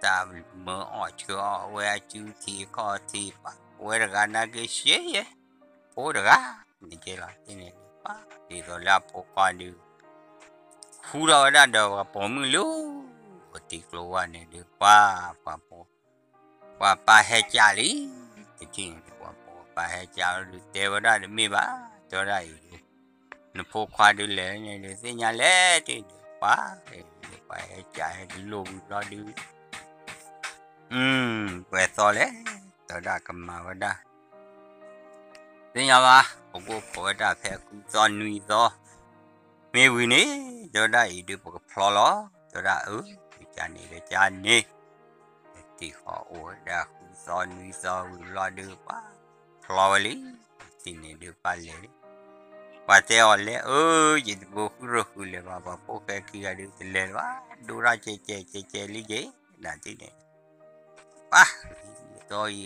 တၢ်မၢအီၣ်ဆှၢအီၣ်ဝဲအစုထံအခီၣ်ထံးပာ်ဝဲတဂၤနာ်က့ရှဲယဲ, ဖိတဂၤ, န့ၣ်ကဲလီၤ တထံၣ်န့ၣ်ဒုးပာ်, ဒ်သိးလၢအဖိခွါဒုး ဃူထီၣ်ဝဲဒၣ်ဒီးပှၤပိာ်မုၣ်လၢ ပတံၤကျိဝါန့ၣ်ဒုးပာ်, ပှၤ ပှၤပၢ်ဟဲကၠးလံ, တထံၣ်န့ၣ်ဒုးပှၤပိာ်ပၢ်ဟဲကၠးလီၤဒုးတဲဝဲဒၣ်တမ့ၢ်ဘၣ်, တဲဝဲဒၣ်အံၤဒုး နဖိခွါဒုးလဲၤန့ၣ်ဒုးသ့ၣ်ညါလဲၣ်တ့ၢ်ဒုးပှၤ, ပှၤဟဲကၠးဟဲတလိၣ်ဝံၤဘျီဒုး, ပှဲၤသီလဲၣ်, တဲဝဲဒၣ်ကမၤဝဲဒၣ် သ့ၣ်ညါဘၣ်, ပကအိၣ်ခိးဝဲဒၣ်ဖဲဃုသီနွံသီ, မ့ၢ်ဝံၤန့ၣ်, တဲဝဲဒၣ်အံၤဒုးပကဖျီလီၤ, တဲဝဲဒၣ်အၢ, ကန့ၣ်ဒီးကန့ၣ်, တထံၣ်ဃီအိၣ်ဝဲဒၣ်ဃုသီနွံသီဝံၤဘျီဒုးပှၤ, ဖျီဝဲလံ, တထံၣ်န့ၣ်ဒုးပၢ်လဲၤလံ, ပှၤတဲအီၤလဲၤအၢ, ယတဘိဃုရဃုလဲၤဘၣ်, ပှၤဖိၣ်ဃဲခံဂၤဒုးတလဲၤလၢၤဘၣ်, ဒိၣ်ထီၣ်ကဲကဲကဲကဲလံက့ၤ, နၤတထံၣ်န့ၣ် ပၢ်, ယံာ်ဘျီ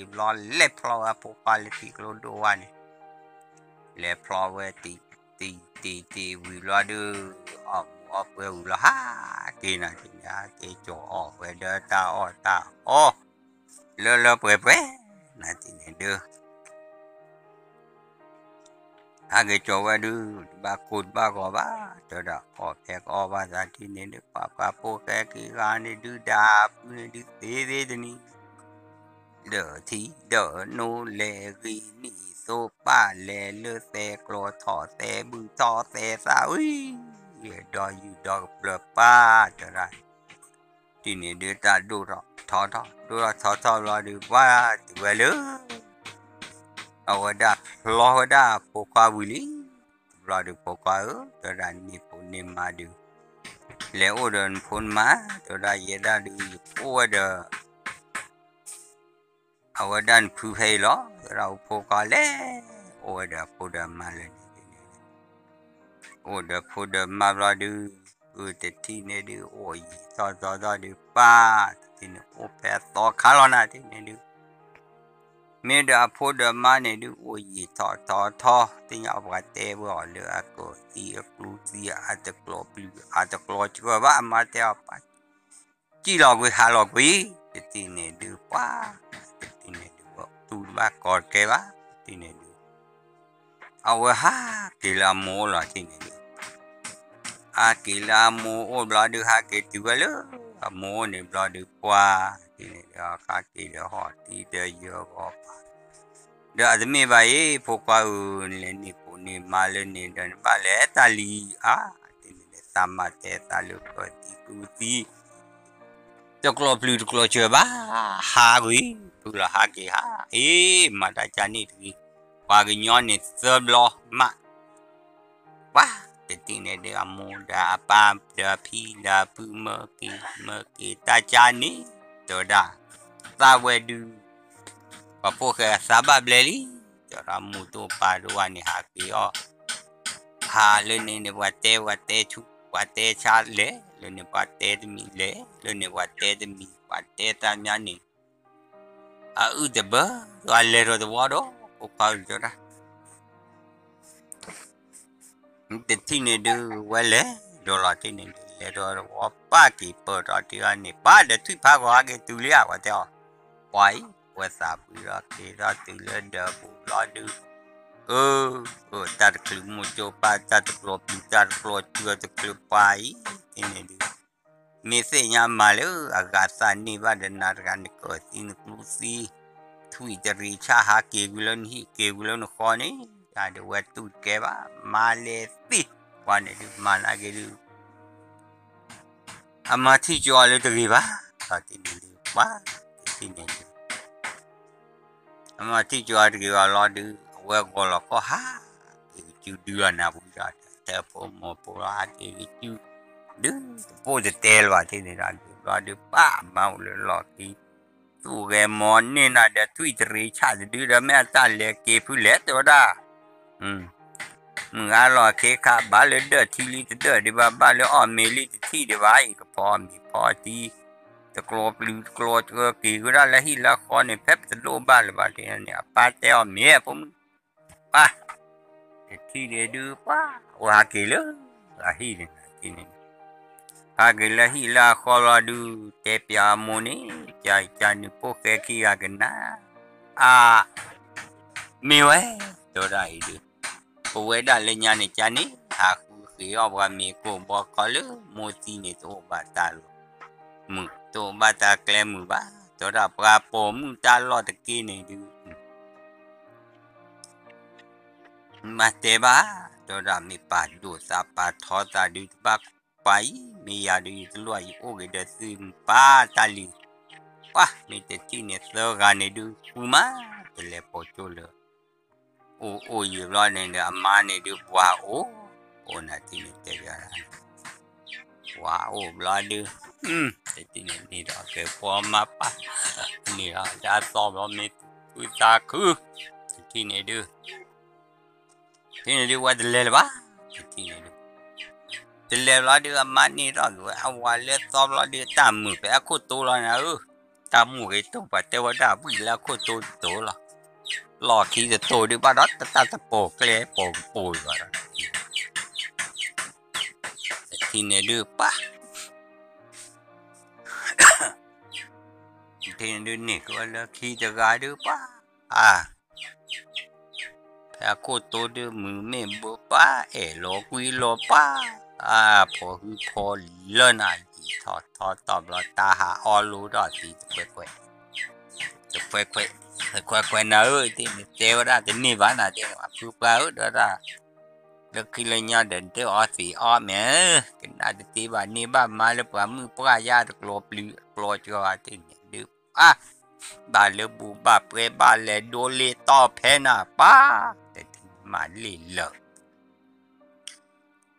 လဲၤဖျီဝဲဖိခွါလၢထံကျိဒိၣ်ဝါန့ၣ်, လဲၤဖျီဝဲတံၤ, တံၤတံၤတံၤဝံၤဘျီဒုး, အီၣ်မူးအီၣ်ပှဲၤဝံၤဘျီ ဟးက့ၤနၤတထံၣ်န့ၣ် ဟးက့ၤကၠီၤအီၣ်ဝဲဒီးတၢ်အီၣ်တၢ်အီ, လၢလၢပှဲၤပှဲၤ, နၤတထံၣ်န့ၣ်ဒုး ဟဲက့ၤကၠီၤဝဲဒုး, တဘၣ်ကိၢ်တဘၣ်ဂီၤဘၣ်, တဲဝဲဒၣ်အီၣ်ဖဲကအီၣ်ဘၣ်သးတထံၣ်န့ၣ်ဒုး, ပှၤပှၤဖိၣ်ဃဲခံဂၤန့ၣ်ဒုး ဒၣ်ဖုန့ၣ်ဒုးသ့သ့တနံၤ, ဒီးထံဒီးနိလဲၤဂ့ၤနံၣ် သ့ၣ်သိပၢ်လဲၤလၢသဲးကျိးထီၣ်သဲးဘုၣ်ထီၣ်သဲးသးဝံၤ, ဒီးယူၢ်ဒီးကပျၢၤပၢ်တဲဝဲဒၣ်, တထံၣ်န့ၣ်ဒုးတၢ်ဒိၣ်ထီၣ်ထီထီၣ် ဒိၣ်ထီၣ်ထီထီၣ်ဘျီဒုး ပှၤတုၤဝဲလၢ အဝဲဒၣ်ဖျီဝဲဒၣ်ဖိခွါဝံၤလံ, တဘျီဒုးဖိခွါဧၢ, တဲဝဲဒၣ်န့ၢ်ဖိန့ၢ်မါဒုး, လဲၤအိၣ်ဒီးနဖိနမါ, တဲဝဲဒၣ်ယဲဒၣ်ဒုး ယအိၣ်ဝဲဒီး အဝဲဒၣ်နဖုဖဲအံၤလီၤ, တဲဝဲဒၣ်ဖိခွါလဲၤ အိၣ်ဝဲဒီးအဖိဒီးအမါလၢန့ၣ်ဒုး အိၣ်ဒီးဖိဒီးမါဘျီဒုး, အတထံၣ်န့ၣ်ဒုး အိၣ်ယံာ်ထီၣ်ထီထီၣ်ဒုး ပၢ်, တထံၣ်န့ၣ်အိၣ်ဖဲအသီခါလီၤနၤ တထံၣ်န့ၣ်ဒုး, မ့ၢ်ဒီးအဖိဒီးမါန့ၣ်ဒုး အိၣ်ယံာ်ထီၣ်ထီထီၣ် သ့ၣ်ညါပှၤတဲဝဲအီၤလၢအကီၢ်သံအကျိသံအတကျိၤပျုၤအတကျိၤစှၤဘၣ် အမါတဲအီၤပၢ် စံၣ်လီၤကွံာ်ဟးလီၤကွံာ်, တထံၣ်န့ၣ်ဒုးပှၤ, တထံၣ်န့ၣ်ဒုး တူၢ်တဘၣ်ကီတကဲဘၣ်, တထံၣ်န့ၣ်ဒုး အဝဲဟးက့ၤလၢအမိၢ်အိၣ်လီၤ တထံၣ်န့ၣ်ဒုး, ဟးက့ၤလၢအမိၢ်အိၣ်ဘျီဒုး ဟးက့ၤတုၤဝဲလၢ အမိၢ်အိၣ်န့ၣ်ဘျီဒုးပှၤ, တထံၣ်န့ၣ်ဒုး ဟးက့ၤဒီးဟီၣ်တံၢ်ဒီးယၢၤဂီၤပၢ် ဒီးအတမ့ၢ်ဘၣ်အံၤ ဖိခွါဧၢ, နလဲၤန့ၢ်ဖိန့ၢ်မါလၢန့ၣ်ဒီး နဘၣ်လဲၤတၢ်လံၤအါ, တထံၣ်န့ၣ်ဒုး သးမၤတဲသးလၢကီၢ်သံကျိသံ တကျိၤပျုၤတကျိၤစှၤဘၣ်, ဟးကွံာ် ဖုလီၤဟးက့ၤဟး, အ့ မၤတၢ်ကၢ်န့ၣ်တဂ့ၤ, ပှၤကညီန့ၣ်သၢဘျီမး ပှၤ, တထံၣ်န့ၣ်ဒုး အမိၢ်ဒီးအပၢ်ဒီးအဖံဒီးအဖုမၢက့ၤ မၢက့ၤတၢ်ကၢ်န့ၣ်, တဲဝဲဒၣ်, သးဝဲဒုး ပှၤဖိၣ်ဃဲသးဘၣ်ဘျဲလံ, တဲဝဲဒၣ် မိၢ်တအိၣ်ပၢ်တအိၣ်ဘၣ်န့ၣ် ဟးက့ၤအီၤ, ဟးလၢန့ၣ်န့ၣ် ပှၤတဲ ပှၤတဲဆူ ပှၤတဲဆါလဲၣ်, လၢန့ၣ်ပှၤတဲတမံၤလဲၣ်, လၢန့ၣ်ပှၤတဲတမံၤ ပှၤတဲတၢ်မၠါန့ၣ် အအုၣ်တဘၢ ပှၤလဲၤထီၣ်တဝီဒီး ဖိခွါဧၢ တဲဝဲဒၣ် တထံၣ်န့ၣ်ဒုး ဝဲလဲၤဒီးလီၤ တထံၣ်န့ၣ်ဒုး လဲၤဒီးတဝီ ပၢ်က့ၤပၢၢ်ထီၣ်တ့ၢ်အီၤန့ၣ် ပၢ်ဒီးထွံၣ်ဖးဂီၤဟးက့ၤတုၤလံဧါ ပှၤတဲအီၤ, ပှၤအံၤ ဝဲသးပှံၤဒီးက့ၤထီၣ်တုၤလၢဒၢးပူၤလီၤဒုး, အၢ တၢ်တချုးမိၢ်ကၠိပၢ် တၢ်တကျိၤပျုၤ တၢ်တကျိၤစှၤတချုးပှၤအံၤ တထံၣ်န့ၣ်ဒုး မ့ၢ်သ့ၣ်ညါမၤလၢအဂၤသးန့ၢ်ဘၣ်ဒီးနၤတဂၤ နကီၢ်သံနကျိသံ, ထွံၣ်တရံးဆၣ်ဟးက့ၤကွံာ်လၢနဟံၣ် က့ၤကွံာ်လၢနဃီန့ၣ်, တၢ်ဒုးဝဲတူၢ်တကဲဘၣ် မၤလဲၤသ့, ပှၤန့ၣ်ဒုး မၤနာ်က့ၤဒုး အမၤထံၣ်ကၠီအီၤလၢတဂ့ၤဘၣ်, ဒီးတထံၣ်န့ၣ်ဒုး ပှၤ, တထံၣ်န့ၣ်ဒုး အမၤထံၣ်ကၠီအီၤတဂ့ၤဘၣ်လီၤဒုး အဝဲဂီၤလီၤခီၣ်ဟးက့ၤကစုဒုအီၤနၢ်ပူၤဒီး တဲဖိမိၢ်ဖိလီၤဟးက့ၤကစု ဒုးတပိၢ်တတဲလၢၤဘၣ် တထံၣ်န့ၣ်ဒုး ဘျီဒုးပၢ်မၤအိၣ်လၢလီၢ်ခံ သူၣ်ဂဲၤမီၤန့ၢ်နၤဒီးထွံၣ်တရံးဆၣ်တဒုဒီး မ့ၢ်အတၢ်လဲၤက့ၤဖုလဲၣ် တဲဝဲဒၣ် မုၢ်ဂၤလီၢ်ခံခါ ဘၣ်လၢဒၢးထံလံတဒၢးဒံးဘၣ် ဘၣ်လၢအီၣ်မ့ၤလံတထံၣ်ဒံးဘၣ် အံၤကဖီမ့ၤဖီထံ တကျိၤပျုၤတကျိၤက့ၤကဒါလၢဟံၣ်လၢဃီန့ၣ် ဖဲပတလိၣ်ဘၣ်လၢၤဘၣ် တထံၣ်န့ၣ် အပၢ်တဲအီၤမ့ၢ်ဖိမုၣ် ပၢ်, တထံၣ်န့ၣ်ဒုးပှၤ အိၣ်ဟးက့ၤလၢအဟံၣ်န့ၣ် တထံၣ်န့ၣ် ဟးက့ၤလၢဟံၣ်လၢအဃီလီၤဒုး တဲပျးအမိၢ်န့ၣ် ကၢ်ကၢ်နုာ်ဖိၣ်ဃဲခံဂၤကနၣ် အါ မ့ၢ်ဝဲ တဲဝဲဒၣ်အံၤဒုး ပဝဲဒၣ်လၢညါန့ၣ်ကၢ်န့ၣ် ဟးဃုဃ့အီၣ်ပှၤမ့ၤကိၢ်ဘီခီလၢမိၢ်သံန့ၣ် တအိၣ်ဘၣ်တၢ်လီၤ မုာ် တအိၣ်ဘၣ်တၢ်ကျဲမုာ်ဘၣ် တဲဝဲဒၣ်ပှၤပိာ်မုၣ်တၢ်လီၢ်တက့ၢ်န့ၣ်ဒုး မၤတဲဘၣ် တဲဝဲဒၣ် မ့ၢ်ပာ်ဒိၣ်သးပာ်ထီသးဒုးတဘၣ်ပှၤအံၤ မ့ၢ်ယၤဒုးယတလိၣ်ယအိၣ်က့ၤဒီးသုမုၢ်ပၢ်တၢ်လံၤ ပှၤ မ့ၢ်တထံၣ်န့ၣ်သၢဂၤန့ၣ်ဒုးဃုမး တလဲၤပိာ်ကၠိလၢ အိၣ်အိၣ်ယံာ်ဘျီန့ၣ်ဒီး အမါန့ၣ်ဒုးပှၤအိၣ် အိၣ်နၤထံၣ်န့ၣ်တဲဘၣ် ပှၤအိၣ်ဘျီဒုး တထံၣ်န့ၣ်န့ၢ်ဒီးကဲပှၤမၤပၢ် န့ၢ်ဒီးတၢ်သီဘျီမ့ၢ်သူၣ်ခုသးခု တထံၣ်န့ၣ်ဒုး ထံၣ်န့ၣ်ဒုးဝဲတလဲၤလၢၤဘၣ် တထံၣ်န့ၣ်ဒုး တလဲၤဘျီဒုး အမါန့ၢ်ထီၣ်က့ၤဝဲ အဝၤလၢသီဘျီဒုး တၢ်မုာ်ဖဲအခိၣ်တိလီၤနၤဧၢ တၢ်မုာ်ဂ့ၤတိၢ်ပှၤတဲဝဲဒၣ် ဝံၣ်လၢအခိၣ်တိတတိၤလီၤ လီၢ်ခံတတိၤဒုးဘၣ်ဒီး တၢ်တပိာ်ကျဲပိာ်ကပိာ်ဘၣ်ဒီး တထံၣ်န့ၣ်ဒုးပၢ် တထံၣ်န့ၣ်ဒုးန့ၢ်က့ၤဝဲလၢခံတဂၤဒုးပၢ် အါ ဖဲအခိၣ်တိဒုးမုာ်မ့ၢ်ဘၣ်ပၢ် အဲၣ်လီၤကွံလီၤပၢ် အါ ဖီၣ်ဟုဖီၣ်လၢနၤ ယံာ်ထီၣ်ထီထီၣ်ဘျီ တၢ်ဟးအီလိထီၣ်သံတခွဲးခွဲး တခွဲးခွဲး ခွဲးခွဲးနၤဧၢ, တဲဝဲဒၣ်တန့ၢ်ဘၣ်နၤ, တဲဝဲဖုပှၢ်ဧၢ, ဒီးဒၣ် လၢခံလၢညါဒီး နတအီသံးအီမဲာ်, ကနၣ်တသ့ဘၣ်န့ၢ်ဘၣ်မါလၢပှၤမုၣ်ပှၢ်ယါတကျိၤပျုၤတကျိၤကီၤဘၣ်တန့ၢ်ဒုး, အါ, ဘၣ်လၢဘူၣ်ဘၣ်ပှဲၤဘၣ်လဲၤဒိလ့ၣ်တီၢ်ဖဲနၤပၢ်, တထံၣ်မၤလ့ၣ်လၢာ်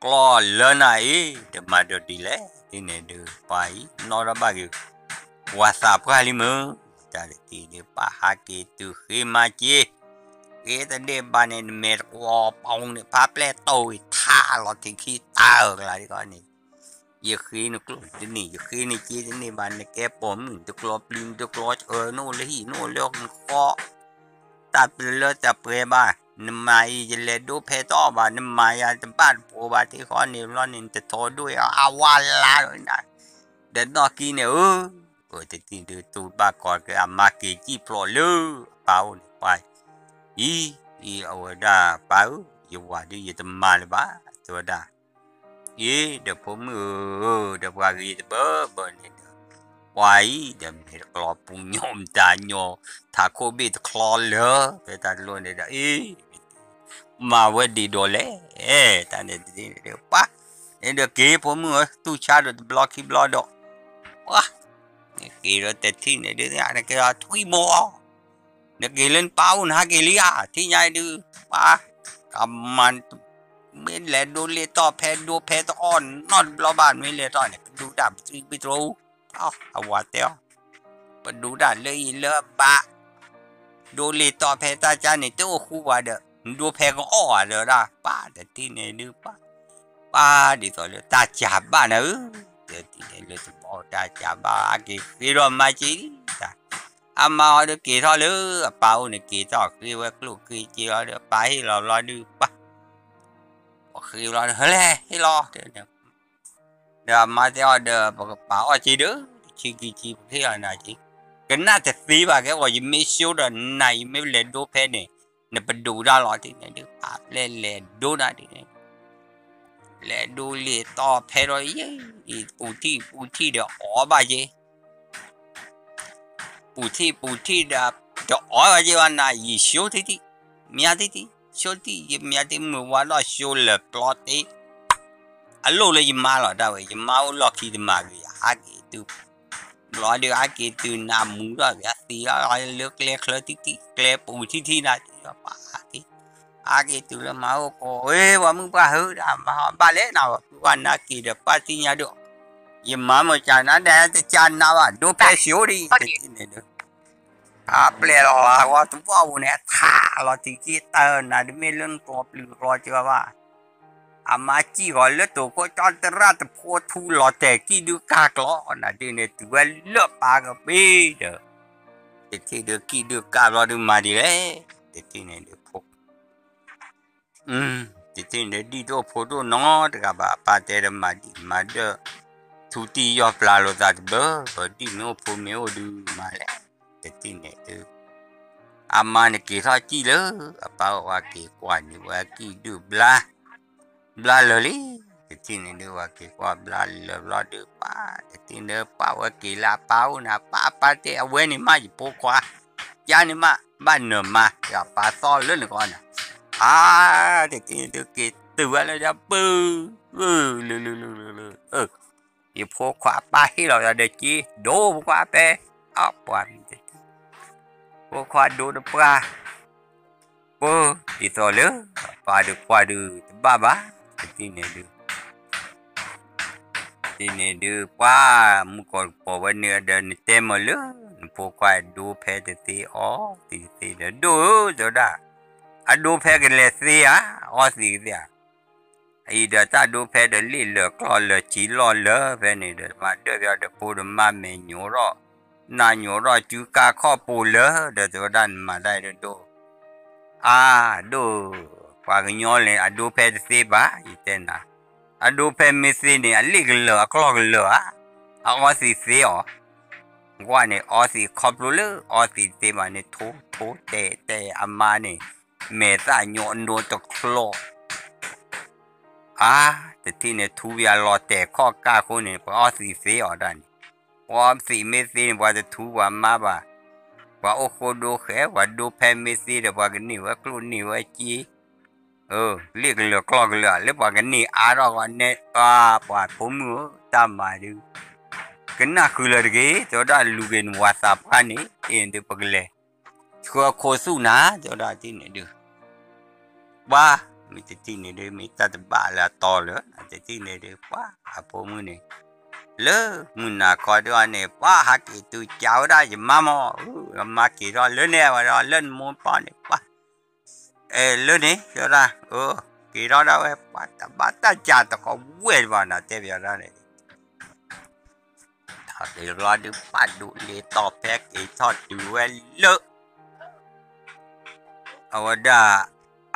ကျီၢ်လၢနၤအံၤ, တမၤဒိးဒ်လဲၣ်, ဒ်န့ၣ်ဒုး ပှၤအံၤ နီၣ်ထီၣ်ဘၣ်က့ၤ ပှၤသးပှၢ်လံမုၢ်, တၢ်တထံၣ်ဒုးပာ်ဟးက့ၤတုၤဃ့မၤက့ၤ, ဃ့တဒ့ၣ်ဘၣ်န့ၣ် နမဲာ်တကွီၤပူၤန့ၣ် ဖးပျဲၢ်တိၢ်ဝံၤထးလီၤထံးခံတၢ်အၢၣ်ကျါဒ်ကီးန့ၣ်, ယဃ့နကျိၣ်တန့ၢ် ယဃ့နက့တန့ၢ်ဘၣ်, နကဲပိာ်မုၣ်တကျိၤပျုၤတကျိၤဆၢ နအိၣ်လၢဟံၣ် နအိၣ်လၢဃီ တၢ်ပျၢၤလၢတၢ်ပှဲၤဘၣ်, နမၤအံၤ ယလဲၤဒိဖဲတအီၣ်ဘၣ်, နမၤယၤတဘၣ်တပိၤဘၣ်, တခီန့ၣ်ဘျီန့ၣ် နတထီဒိၣ်အီၤ အဝါလါဒီးနၤ, ဒီးနီၢ်ကံန့ၣ်ဧၢ, တထံၣ်ဒုးတူၢ်ဘၣ်ကီးက့ၤအမါက့ၤစံၣ်ဖျိးလၢအပၢ်အိၣ်န့ၣ်, ပှၤအံၤ, အံၤအဝဲဒၣ်ပၢ်ဧၢ, ယဝၤဒုးယတမၤလၢၤဘၣ်, တဲဝဲဒၣ် အ့ ဒီးဖိမုၣ်ဧၢ, ဒီးပှၤဂ့ၤတဘၢဘၢန့ၣ်ဒီး, ပှၤအံၤဒီးမဲာ်တကျီၤပူၤညီမတၤညီ, ထးခိၣ်ဘ့ၣ်တချီလၢာ် ဖဲတၢ်တလိၣ်န့ၣ်ဒီး အ့ မၤဝဲဒံးဒီးလဲၣ်, တၢ်န့ၣ်ဒ်န့ၣ်ဒီးပှၤ, န့ၣ်ဒီးက့ၤဖိမုၣ်ဧၢ တူၢ်ဆါဒီးတဘျီခံဘျီဒီး, ပှၤ, နက့ၤဒီးတထံၣ်န့ၣ်ဒုး နက့ၤဒီးထွံၣ်မိၢ် နက့ၤလၢနပၢ်အိၣ် နဟးက့ၤလံဧါ, ထံၣ်ညါဒုး, ပှၤ, ကမၤ, မ့ၢ်လဲၤဒိလ့ၣ်တီၢ်ဖဲဒိဖဲတအီၣ်နီတဘျီဘၣ် မ့ၢ်လဲၤထီၣ်န့ၣ် ပဒူတၢ်ပသံဘံတြူ, အဝၤတဲအီၤ, ပဒူတၢ်လၢအံၤလၢအဘၣ်, ဒိလ့ၣ်တီၢ်ဖဲတၢ်ကါန့ၣ် တအိၣ်ဃူဘၣ်ဒီး နဒိဖဲကအီၣ်ဧါဒီးဒၣ် ပၢ်တထံၣ်န့ၣ်ဒုးပှၤ, ပၢ်ဒ်သိးလၢတၢ်ကၢ်ဘၣ်နၤဧၢ, တထံၣ်န့ၣ်လၢတဘီတၢ်ကၢ်ဘၣ် အက့ၤဃ့ထီၣ်မၤက့ၤဒံးတၢ်, အမါအီၤဒီးက့ၤထီၣ်လၢအပၢ်အိၣ်န့ၣ် က့ၤထီၣ်ဃ့ဝဲကျိၣ်ဃ့စ့လီၤဒီး အပၢ်ဟ့ၣ်လီၤဘျီဒုးပှၤ, ပဃ့ဘျီဒီး ဟဲလဲၣ်ဟ့ၣ်လီၤ တဲန့ၣ်, ဒီးအမါတဲအီၤဒီး ပကပာ်အီၣ်က့ၤဒီး ဆံခံဆံ ပကဟ့ၣ်လီၤနၤက့ၤ, ကနၣ်တသ့ဘၣ်ကဲ ယမ့ၢ်ဆိဒီးနၤ ယမ့ၢ်လဲၤဒိဖဲန့ၣ် နပဒိးတၢ်လီၤ တထံၣ်န့ၣ်ဒုး ပာ်ပျဲၢ်လဲၤဒိနၤဒ်န့ၣ်, လဲၤဒိလ့ၣ်တီၢ်ဖဲဒီး ယဲ, ပူၤထံၣ်ပူၤထံၣ်ဒီးအီၣ်ဘၣ်က့ၤ ပူၤထံၣ်ပူၤထံၣ်ဒီး တအီၣ်ဘၣ်က့ၤဘၣ်နၤ ယဆိထံထံၣ်, မၠါထံထံၣ်, ဆိထံၣ် ယမၠါထံၣ် မုၢ်ဝါဒီးဆိလၢာ်ပျီတ့, အလိၣ်လၢယမါလီၤ တၢ်ဝဲ ယမါအိၣ်လီၢ်ခံတမၤဂ့ၤ ယဟးက့ၤတုၤ, ဘျီဒီးဟးက့ၤတုၤနးမူထီၣ် ယသံလီၤလၢကျဲချၢထံထံၣ် ကျဲပူၤထံထံၣ်နၤ ပာ်ဟးက့ၤ, ဟးက့ၤတုၤလၢမၤအိၣ်ကိး ဝဲ ပှၤမုၢ်ပှၢ်ဟု ဒ်မၤဘၣ်လဲၣ်နၤ ပှၤမုၢ်ပှၢ်နၤက့ၤဒီး ပၢ်သ့ၣ်ညါဒီး ယမါမ့ၢ်ကနၤဒီး တကနၤဘၣ် ဒိဖဲဆံးအိၣ်ဒံး တထံၣ်န့ၣ်ဒုး အပျဲၢ်လီၤ အဝဲတဘီပူၤန့ၣ် အထးလီၤတံၢ်က့ၤတၢ်နၤ တမ့ၢ်လၢနကျိၤပျုၤကျိၤစၢၤဘၣ်, အမါစံၣ်ဂီၤလၢတိာ်ခိၣ်ကၠီတရၣ်တဖိထူလီၤတဲာ် ကံၣ်ဒုးကၢ်ကျီနၤဒ်န့ၣ် တုၤဝဲလၢပၢ်ကပ့ၤဒီး တထံၣ်ဒုးကံၣ်ဒုးကၢ်ဘျီဒုးမၤဒ်လဲၣ်, တထံၣ်န့ၣ်ဒုးဖိ တထံၣ်န့ၣ်ဒ်တအိၣ်ဖိတအိၣ်နီတဂၤဘၣ် အပၢ်တဲဒီးမၤဒံးမၤဒၢၣ်, ထူတံၢ်ယီၢ်ပျၢ်လိာ်သးတဘျီဘျီ ဒ်မ့ၢ်အိၣ်ဖိမ့ၢ်အိၣ်ဒုးမၤလဲၣ်, တထံၣ်န့ၣ်ဒုး အမါန့ၣ်က့ၤထီၣ်စံၣ်လၢ အပၢ်အိၣ်ဝဲက့ၤကွၢ်န့ၣ် ဝဲကံၣ်ဒုးဘျါ ဘျါလၢာ်လံ, တထံၣ်န့ၣ်ဒုး ပှၤက့ၤကွၢ်ဘျါလၢာ်ဘျီဒုး ပှၤ တထံၣ်န့ၣ်ဒုး ပှၤဝဲက့ၤလၢအပၢ်အိၣ်န့ၣ် ပၢ် အပၢ်တဲ အဝဲန့ၣ်မး ယဖိခွါ, ယၤန့ၣ်မး ဘၣ်နၢၤမါ ယပၢ်သီလၢနဂီၢ်န့ၣ်, အါ တထံၣ်န့ၣ်ဒုး က့ၤတုၤဝဲလၢဒၢပူၤ လုလုလုလုလု ယဖိခွါပၢ်ဟ့ၣ်လီၤယၤဒီးက့ၤ ဒိဖိခွါပဲ အပှၤမံၤတထံၣ် ဖိခွါဒိတပှၢ် ပၢ် ဒ်သိးလၢ ပၢ်ဒုးကွၢ်ဒုးတဘၣ်ဘၣ် တထံၣ်န့ၣ်ဒုး တထံၣ်န့ၣ်ဒုး ပှၤ မုၢ်ကီၢ်တပီၤဝဲန့ၣ်ဒီး နတဲမ့ၢ်လၢ နဖိခွါဒိဖဲတသ့ အီသံးတသ့ဒီး ဒိၣ်ဧၢ တဲဝဲဒၣ် အဒိဖဲကလဲၤသ့ဧါ အီသံးကသ့ဧါ အံၤဒီးတၢ်ဒိဖဲဒီးလ့ၣ်လၢာ်ကျီၢ်လၢာ်စံးလီၢ်လၢာ်ဖဲန့ၣ်ဒီး မၤဒၢၣ်ဖဲဒီးဖိဒီးမါမဲာ်ညိးထီၣ် နၢ်ညိးထီၣ်စုကါခီၣ်ပိၤလၢာ်ဒီးတဲဝဲဒၣ်နမၤတၢ်အံၤဒီးဒိၣ် အါ ဒိၣ် ပှၤကညီလဲၣ် အဒိဖဲတသ့ဘၣ် ယတဲနၤ အဒိဖဲမ့ၢ်သ့န့ၣ် အလ့ၣ်ကလၢာ်အကျီၢ်ကလၢာ်ဧါ အအီသံးသ့အီၤ ကွၢ်န့ၣ် အီသံးခီဖျိလၢအီသံးတသ့ဘၣ်န့ၣ် ထိထိတဲတဲအမါန့ၣ် မဲာ်သၣ်ညိးအနိတချီ အါ တထံၣ်န့ၣ် ထူပယၤလီၤတဲာ်ခီၣ်ကၢ်အဃိန့ၣ် ပှၤအီသံးသ့အီၤဒၣ်န့ၣ် ပှၤအီသံးမ့ၢ်သ့န့ၣ် ပှၤတထူပှၤမါဘၣ် ပှၤအိၣ်ဃိဒိဃဲ ပှၤဒိဖဲမ့ၢ်သ့ဒီး ပှၤကန့ၢ်ဝဲကျိၣ်န့ၢ်ဝဲစ့, လ့ၣ်ကလၢာ်ကျီၢ်ကလၢာ် လၢပှၤကန့ၢ်အါထီၣ်ဂီၢ်န့ၣ် ပှၤဖိမုၣ်ဧၢ တၢ်မၤဒုး ကနၣ်ဃုာ်လၢၤတဂ့ၤ တဲဝဲဒၣ် လူၤက့ၤနဝၤသးပှၢ်န့ၣ် အ့ၣ်ဒုး ပကလဲၤ ဆှၢခိသူၣ်နၤ တဲဝဲဒၣ်တထံၣ်န့ၣ်ဒုး ပှၤ မ့ၢ်တထံၣ်န့ၣ်ဒုး မ့ၢ်တၢ်တဘၣ်လၢအတီလၢာ် တထံၣ်န့ၣ်ဒုး ပှၤအဖိမုၣ်န့ၣ် လၢမုၢ်နၤခီဒုးအီၤန့ၣ် ပှၤဟးက့ၤတုၤကးဝဲဒၣ်ယမါမီၢ်, အမါက့ၤထီၣ်လၢန့ၣ်ဝဲဒီး လၢနမိၢ်ပီၢ်န့ၣ် ပှၤ အဲ လၢန့ၣ် တဲဝဲဒၣ် က့ၤထီၣ်ဒၣ်ဝဲ ပှၤတဘၣ်တၢ်ကးတကီဝဲၢ်တဘၣ်နၤ တဲပယီၤဒၣ်န့ၣ် တၢ်က့ၤလီၤဒုး ပာ်ဒိၣ်လ့ၤတီၤဖဲက့ၤထီၣ်တုၤဝဲလၢ အဝဲဒၣ်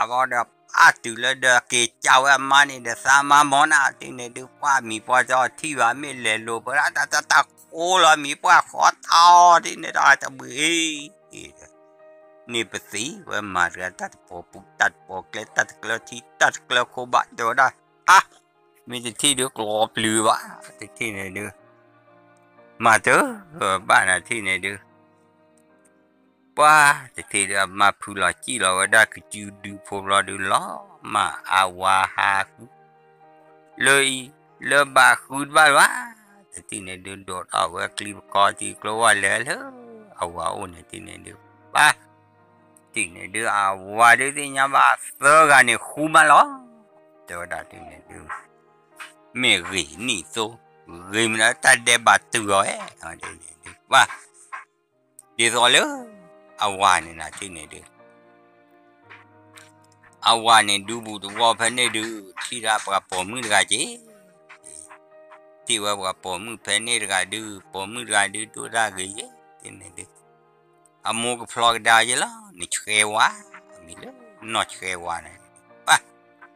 အဝဲဒီးပာ်တုၤလၢဒီးက့ၤကးဝဲအမါန့ၣ်ဒီး သးမါမီၢ်နၤ တထံၣ်န့ၣ်ဒုး ပှၤမံၤပှၢ်တထံၣ်ဘၣ် မ့ၢ်လဲၤလိာ်ပှၤဒၣ်တၢ်တၢ်တၢ်ဃိလီၤ မံၤပှၢ်ဃီထီၣ် တထံၣ်န့ၣ်ဒီး တဘှံး န့ၢ်ပသံဝဲမၤတဂၤ တၢ်တပီၤပူၤ တၢ်တပီၤကျဲ တၢ်တကျၢထံ တၢ်တကျၢခိဘၣ် တဲဝဲဒၣ် အါ မ့ၢ်တထံၣ်ဒုးကျီပျုၤဘၣ် တထံၣ်န့ၣ်ဒုး မၤတၢ်ဘၣ်နၤ တထံၣ်န့ၣ်ဒုး ပှၤတထံၣ်ဒုး အမါဖုလီၤစံၣ်လီၤဝဲဒၣ် ကစုဒုဖိဘျီဒုးလီၤ မၤအဝၤဟးဃု လၢအံၤ လၢဘၣ်ဃုတဘၣ်ဘၣ် တထံၣ်န့ၣ်ဒုး ဒိးထီၣ်ဝဲကျံပခီ ထံကျိဝဲလဲၤလၢအဝၤအိၣ်န့ၣ် တထံၣ်န့ၣ်ဒုး ပှၤ တထံၣ်န့ၣ်ဒုး အဝၤဒုးသ့ၣ်ညါဘၣ်သၢဂၤန့ၣ်ဃုမးလီၤ တဲဝဲဒၣ်တထံၣ်န့ၣ်ဒုး မ့ၢ်ဂ့ၤနံၣ်သိ ဂ့ၤမနုၤတၢ်ဒဲးဘးတုၤအီၤဝဲ ပှၤ ဒ်သိးလၢ အဝၤန့ၣ်နၤ တထံၣ်န့ၣ်ဒုး အဝၤန့ၣ်ဒုးဘူးတဝီဖဲန့ၣ်ဒုး ထံၣ်ဒၣ်ပှၤပိာ်မုၣ်တဂၤက့ၤ ထံၣ်ဝဲပှၤပိာ်မုၣ်ဖဲန့ၣ်တဂၤဒုး ပိာ်မုၣ်တဂၤဒုး ဒိၣ်တၢ်ဂ့ၤယဲ တထံၣ်န့ၣ်ဒုး အမိၢ်ကဖျီကဒါယဲလီၤ နဆှဲဝါ မံၤလၢ နီၢ်ဆှဲဝါန့ၣ် ပှၤ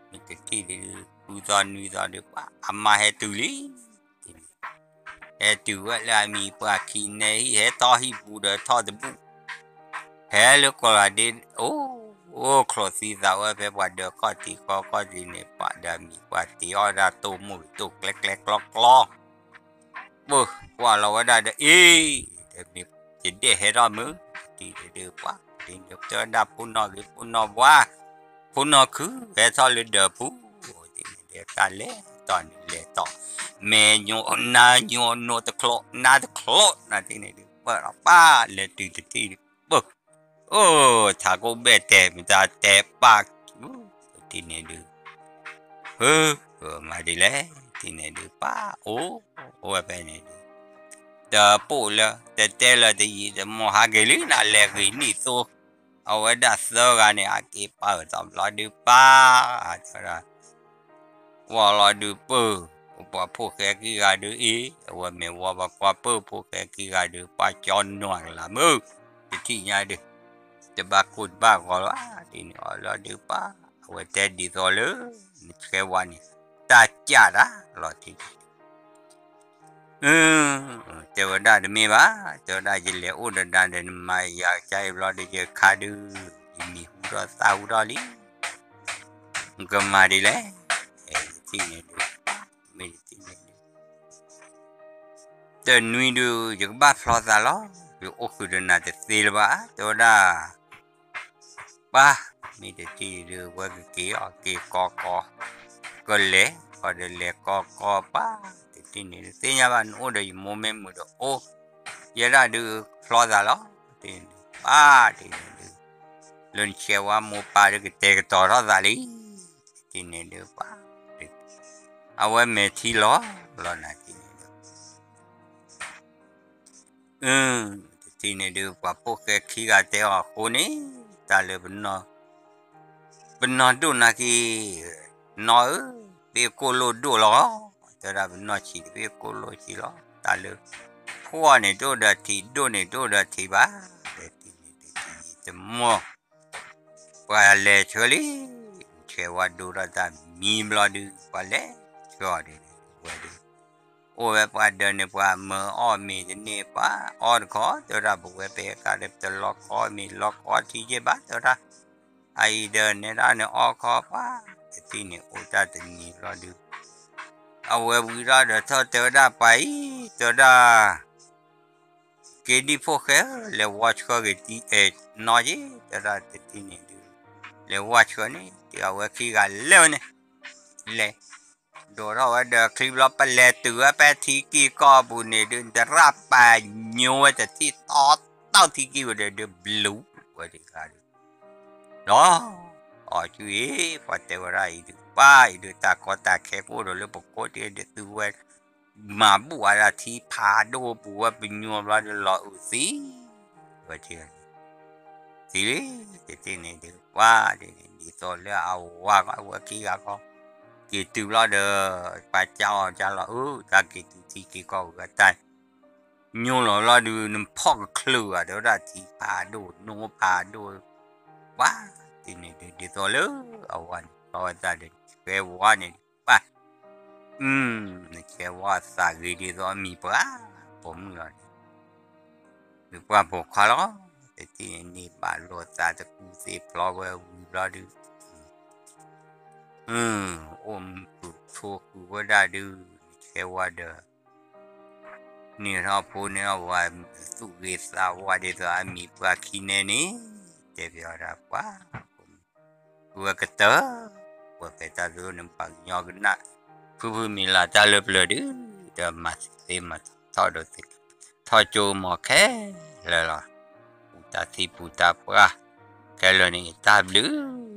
မ့ၢ်တထံၣ်ဒုး ဃုသီနွံသီဒုး ပှၤ အမါဟဲတုၤလံ ဟဲတုၤဝဲလၢအမံၤပှၢ်ခံန့ၣ် ဟံၣ်ဟဲထီၣ်ဟံၣ်ပူၤဒီးထီၣ်တဘူၣ် ဟဲလၢကီၢ်လၤဒ့ အိၣ် အိၣ်ချိးသံသးဝဲဖဲပှၤဒၢးခီၣ်ထံးခီခီၣ်ထံးန့ၣ် ပှၤဒီးအမံၤပှၢ်တ့အီၣ်ဒၣ်တိၢ်မိၢ်ကတိၢ်ကျဲကျဲကျီကျီ ပၢၢ်ကွၢ်လီၤဝဲဒၣ်ဒီး အ့ တမ့ၢ်ယဒဲးဟဲထီၣ်မုၢ် တထံၣ်န့ၣ်ဒုး ပှၤ ဒ်န့ၣ်တဲဝဲဒၣ်ဖိနီၢ်ဂ့ၤ ဖိနီၢ်ဝါ ဖိနီၢ်ခု ဟဲထီၣ်လၢဒၢးပူၤ တထံၣ်န့ၣ်ဒုး တၢ်လဲၤတီၢ်န့ၣ်လဲၤတီၢ် မဲာ်ညိးနါညိးနိးတချိး နါတချိး နတထံၣ်န့ၣ်ဒုး ပၢၢ်လီၤပၢ် လဲၤတုၤတထံၣ်ဒုး ပၢၢ် အိၣ် ထးကိးဘ့ၣ်တဲာ် မတၤတဲာ်ပၢ် တထံၣ်န့ၣ်ဒုး ဟၢ မၤဒ်လဲၣ် တထံၣ်န့ၣ်ဒုး ပၢ်အိၣ် အိၣ်ဝဲဖဲန့ၣ်ဒုး တပိာ်လၢ တတဲလၢတယံာ်တမီၢ် ဟးက့ၤလံ နလဲၤဂ့ၤနံၣ်သိ အဝဲဒၣ်သၢဂၤန့ၣ် ဟးက့ၤပာ်အၢၣ်သီဘျီဒုး ပၢ် တဲဝဲဒၣ် ကွၢ်လီၤဒုးပၢၢ် ပှၤဖိၣ်ဃဲခံဂၤဒုးအံၤ အဝဲမ့ၢ်ဝဲပှၤကွၢ်ပၢၢ်ဖိၣ်ဃဲခံဂၤဒုး ပှၤကၠီနွၤကလးမုၢ် တထံၣ်ညါဒုး တဘၣ်ကိၢ်တဘၣ်ဂီၤလီၤ တထံၣ်န့ၣ်အီၤလီၤဒုးပၢ် အဝဲတဲဒ်သိးလၢ နဆှဲဝါန့ၣ် တၢ်ကၢ်တၢ်လီၤတံၢ် အ တဲဝဲဒၣ်တမ့ၢ်ဘၣ်, တဲဝဲဒၣ်ယလဲၤအိၣ်ဒီးနၤဒီး နမၤယၤကစၢ်အံၤဘျီဒီး ယခါဒုး ယမံၤဟူထီၣ်သၣ်ဟူထီၣ်လံ, နကမၤဒ်လဲၣ်, ယထံၣ်န့ၣ်ဒုး မ့ၢ်ယထံၣ်န့ၣ်ဒုး တနွံဒုး ယကဘၣ်ဖျီသးလီၤ, ယအိၣ်ဃုာ်ဒီးနၤတသ့လၢၤဘၣ်, တဲဝဲဒၣ် ပၢ် မ့ၢ်တထံၣ်ဒုး ဝဲကက့ၤအီၣ်က့ၤကီကီ, ကလဲၤ ဃီဒီးလဲၤကီကီ ပၢ် တထံၣ်န့ၣ်ဒုး သ့ၣ်ညါဘၣ် နအိၣ်ဒီးယမိၢ်မ့ၢ်မုာ်ဒီးအိၣ်, ယဲဒၣ်ဒုးဖျီသးလီၤ, တထံၣ်န့ၣ်ဒုး ပၢ် တထံၣ်န့ၣ်ဒုး လၢနဆဲးဝါမိၢ်ပၢ်ဒုးကတဲာ်ကတီၤထီၣ်သးလံ, တထံၣ်န့ၣ်ဒုး ပၢ် အဝဲမဲာ်ထံလီၤလီၤနၤတထံၣ်န့ၣ်ဒုး အ တထံၣ်န့ၣ်ဒုး ပှၤဖိၣ်ဃဲခံဂၤတဲအီၤအဃိန့ၣ်, တၢ်လၢ ပနီၢ်ဒိၣ်နၤက့ၤ, နီၢ်ဧၢ, ပ့ၢ်ကိၣ်လိၣ်ဒိၣ်လီၤ, တဲဒၣ်ပနီၢ်ဆံးတပ့ၢ်ကိၣ်လိၣ်ဆံးလီၤ, တၢ်လၢ ဖှီၣ်န့ၣ်တအိၣ်ဒီးထံး ဒိၣ်န့ၣ်တအိၣ်ဒီးထံးဘၣ်, တထံၣ်န့ၣ်ဒုး တယံာ်တမီၢ် ပှၤလဲၤဆှၢလံ, ဆဲးဝါဒိၣ်ထီၣ်တၢ်မံဘျီဒုး ပှၤလဲၤဆှၢအီၤဒုး ဝဲဒုး အိၣ်ဝဲပှၤဒၢးန့ၣ် ပှၤမၢအီၣ်မ့ၤတန့ၢ် ပှၤအီၣ်တခီ တဲဝဲဒၣ် ပဝဲပဟဲကဒီး ပတလီခီမ့ၤ လီခီထံယဲၢ်ဘၣ် တဲဝဲဒၣ်, အအံၤဒၢးနဲဒၣ်န့ၣ်အီၣ်ခီ ပှၤ တထံၣ်န့ၣ်အိၣ်တၢ်တနံၤဘျီဒုး အဝဲဝံၤထီၣ်ဒီးထီၣ်တဲဝဲဒၣ် ပှၤအံၤ တဲဝဲဒၣ် က့ၤဒံဖိၣ်ဃဲဧၢ, လဲၤဝီဆှၢဂ့ၤတံ အဲၣ်နီၢ်က့ၤ တဲဒၣ်တထံၣ်န့ၣ်ဒုး, လဲၤဝီဆှၢန့ၣ် တဲအဝဲခံဂၤလဲၤဝဲန့ၣ်, လဲၤ ဒိးထီၣ်ဝဲဒီးချံဘျီ ပလဲၤတုၤဝဲဖဲထံကံၢ်ကီၢ်ပူၤန့ၣ်ဒုး တရၣ်ပာ်ညိဝဲတထံၣ်တီတီထံကံၢ်ဝဲဒီးဒုး ဘျူးဝဲတဂၤဒုး လီၤ, အီၤကၠူအံၤ ပှၤတဲဝဲဒၣ်အံၤဒုး ပှၤအံၤဒုး တၢ်ကီတၢ်ခဲကအိၣ်ဒီးလၢပကိးတ့ၢ်ဒုး သုဝဲ မၤဘူၣ်ဝဲဒၣ်ထံဖးဒိၣ်ပူၤဝဲ ပညိဘျီဒုး လီၤအုးသံ ဝဲ ထံၣ်န့ၣ် သံလံ တထံၣ်န့ၣ်ဒုး ပှၤဒ်န့ၣ် ဒ်သိးလၢအဝၤဝဲခံဂၤဃီ က့ၤတုၤဘျီဒီး ပှၤကၢအီၤကၢလီၤအုး တၢ်က့ၤတုၤထံက့ၤကီၢ်ဝဲတၢ် ညိလီၤဘျီဒုး နဖီၣ်ကချုးဘၣ် တဲဝဲဒၣ်ထံဖးဒိၣ် နိဖးဒိၣ် ပှၤတထံၣ်န့ၣ်ဒုး ဒ်သိးလၢအဝၤန့ၣ် လီၤဝဲသးဒီး နဆှဲဝါန့ၣ်ဒုး ပှၤ နဆှဲဝါသးဂ့ၤဒ်သိးအမံၤပှၢ် ပိာ်မုၣ်လီၤန့ၣ် ဒုးပှၢ်ပိာ်ခွါလီၤ တထံၣ်န့ၣ်န့ၣ် ဘၣ်လိာ်သးတကူသ့ၣ်ဖျီဝဲဝံၤဘျီဒုး အိၣ်မုာ်သူၣ်ဆိးဃုာ်ဝဲဒၣ်ဒုး နဆှဲဝါဒီး န့ၢ်ထီၣ်ဖိန့ၢ်ထီၣ်ဝၤ သူၣ်ဂ့ၤသးဝါဒ်သိးအမံၤပှၢ်ခံန့ၣ်န့ၣ် တဲပျီဒၣ်ပှၤ ဝဲကတၢၢ် ဝဲဖဲတၢ်ဒိၣ်န့ၣ် ပှၤကညီကနၣ် ဖုဖုမံၤလၢတၢ်လၢပျၢၤဒုး ဒီးမၤသ့မၤထီၣ်ဒိးသ့ ထီၣ်ကၠိမီၤခဲလၢာ်လီၤ ပူၤတၢ်သံပူၤတၢ်ပှၢ် ခဲလၢာ်န့ၣ် တၢ်ဘျုး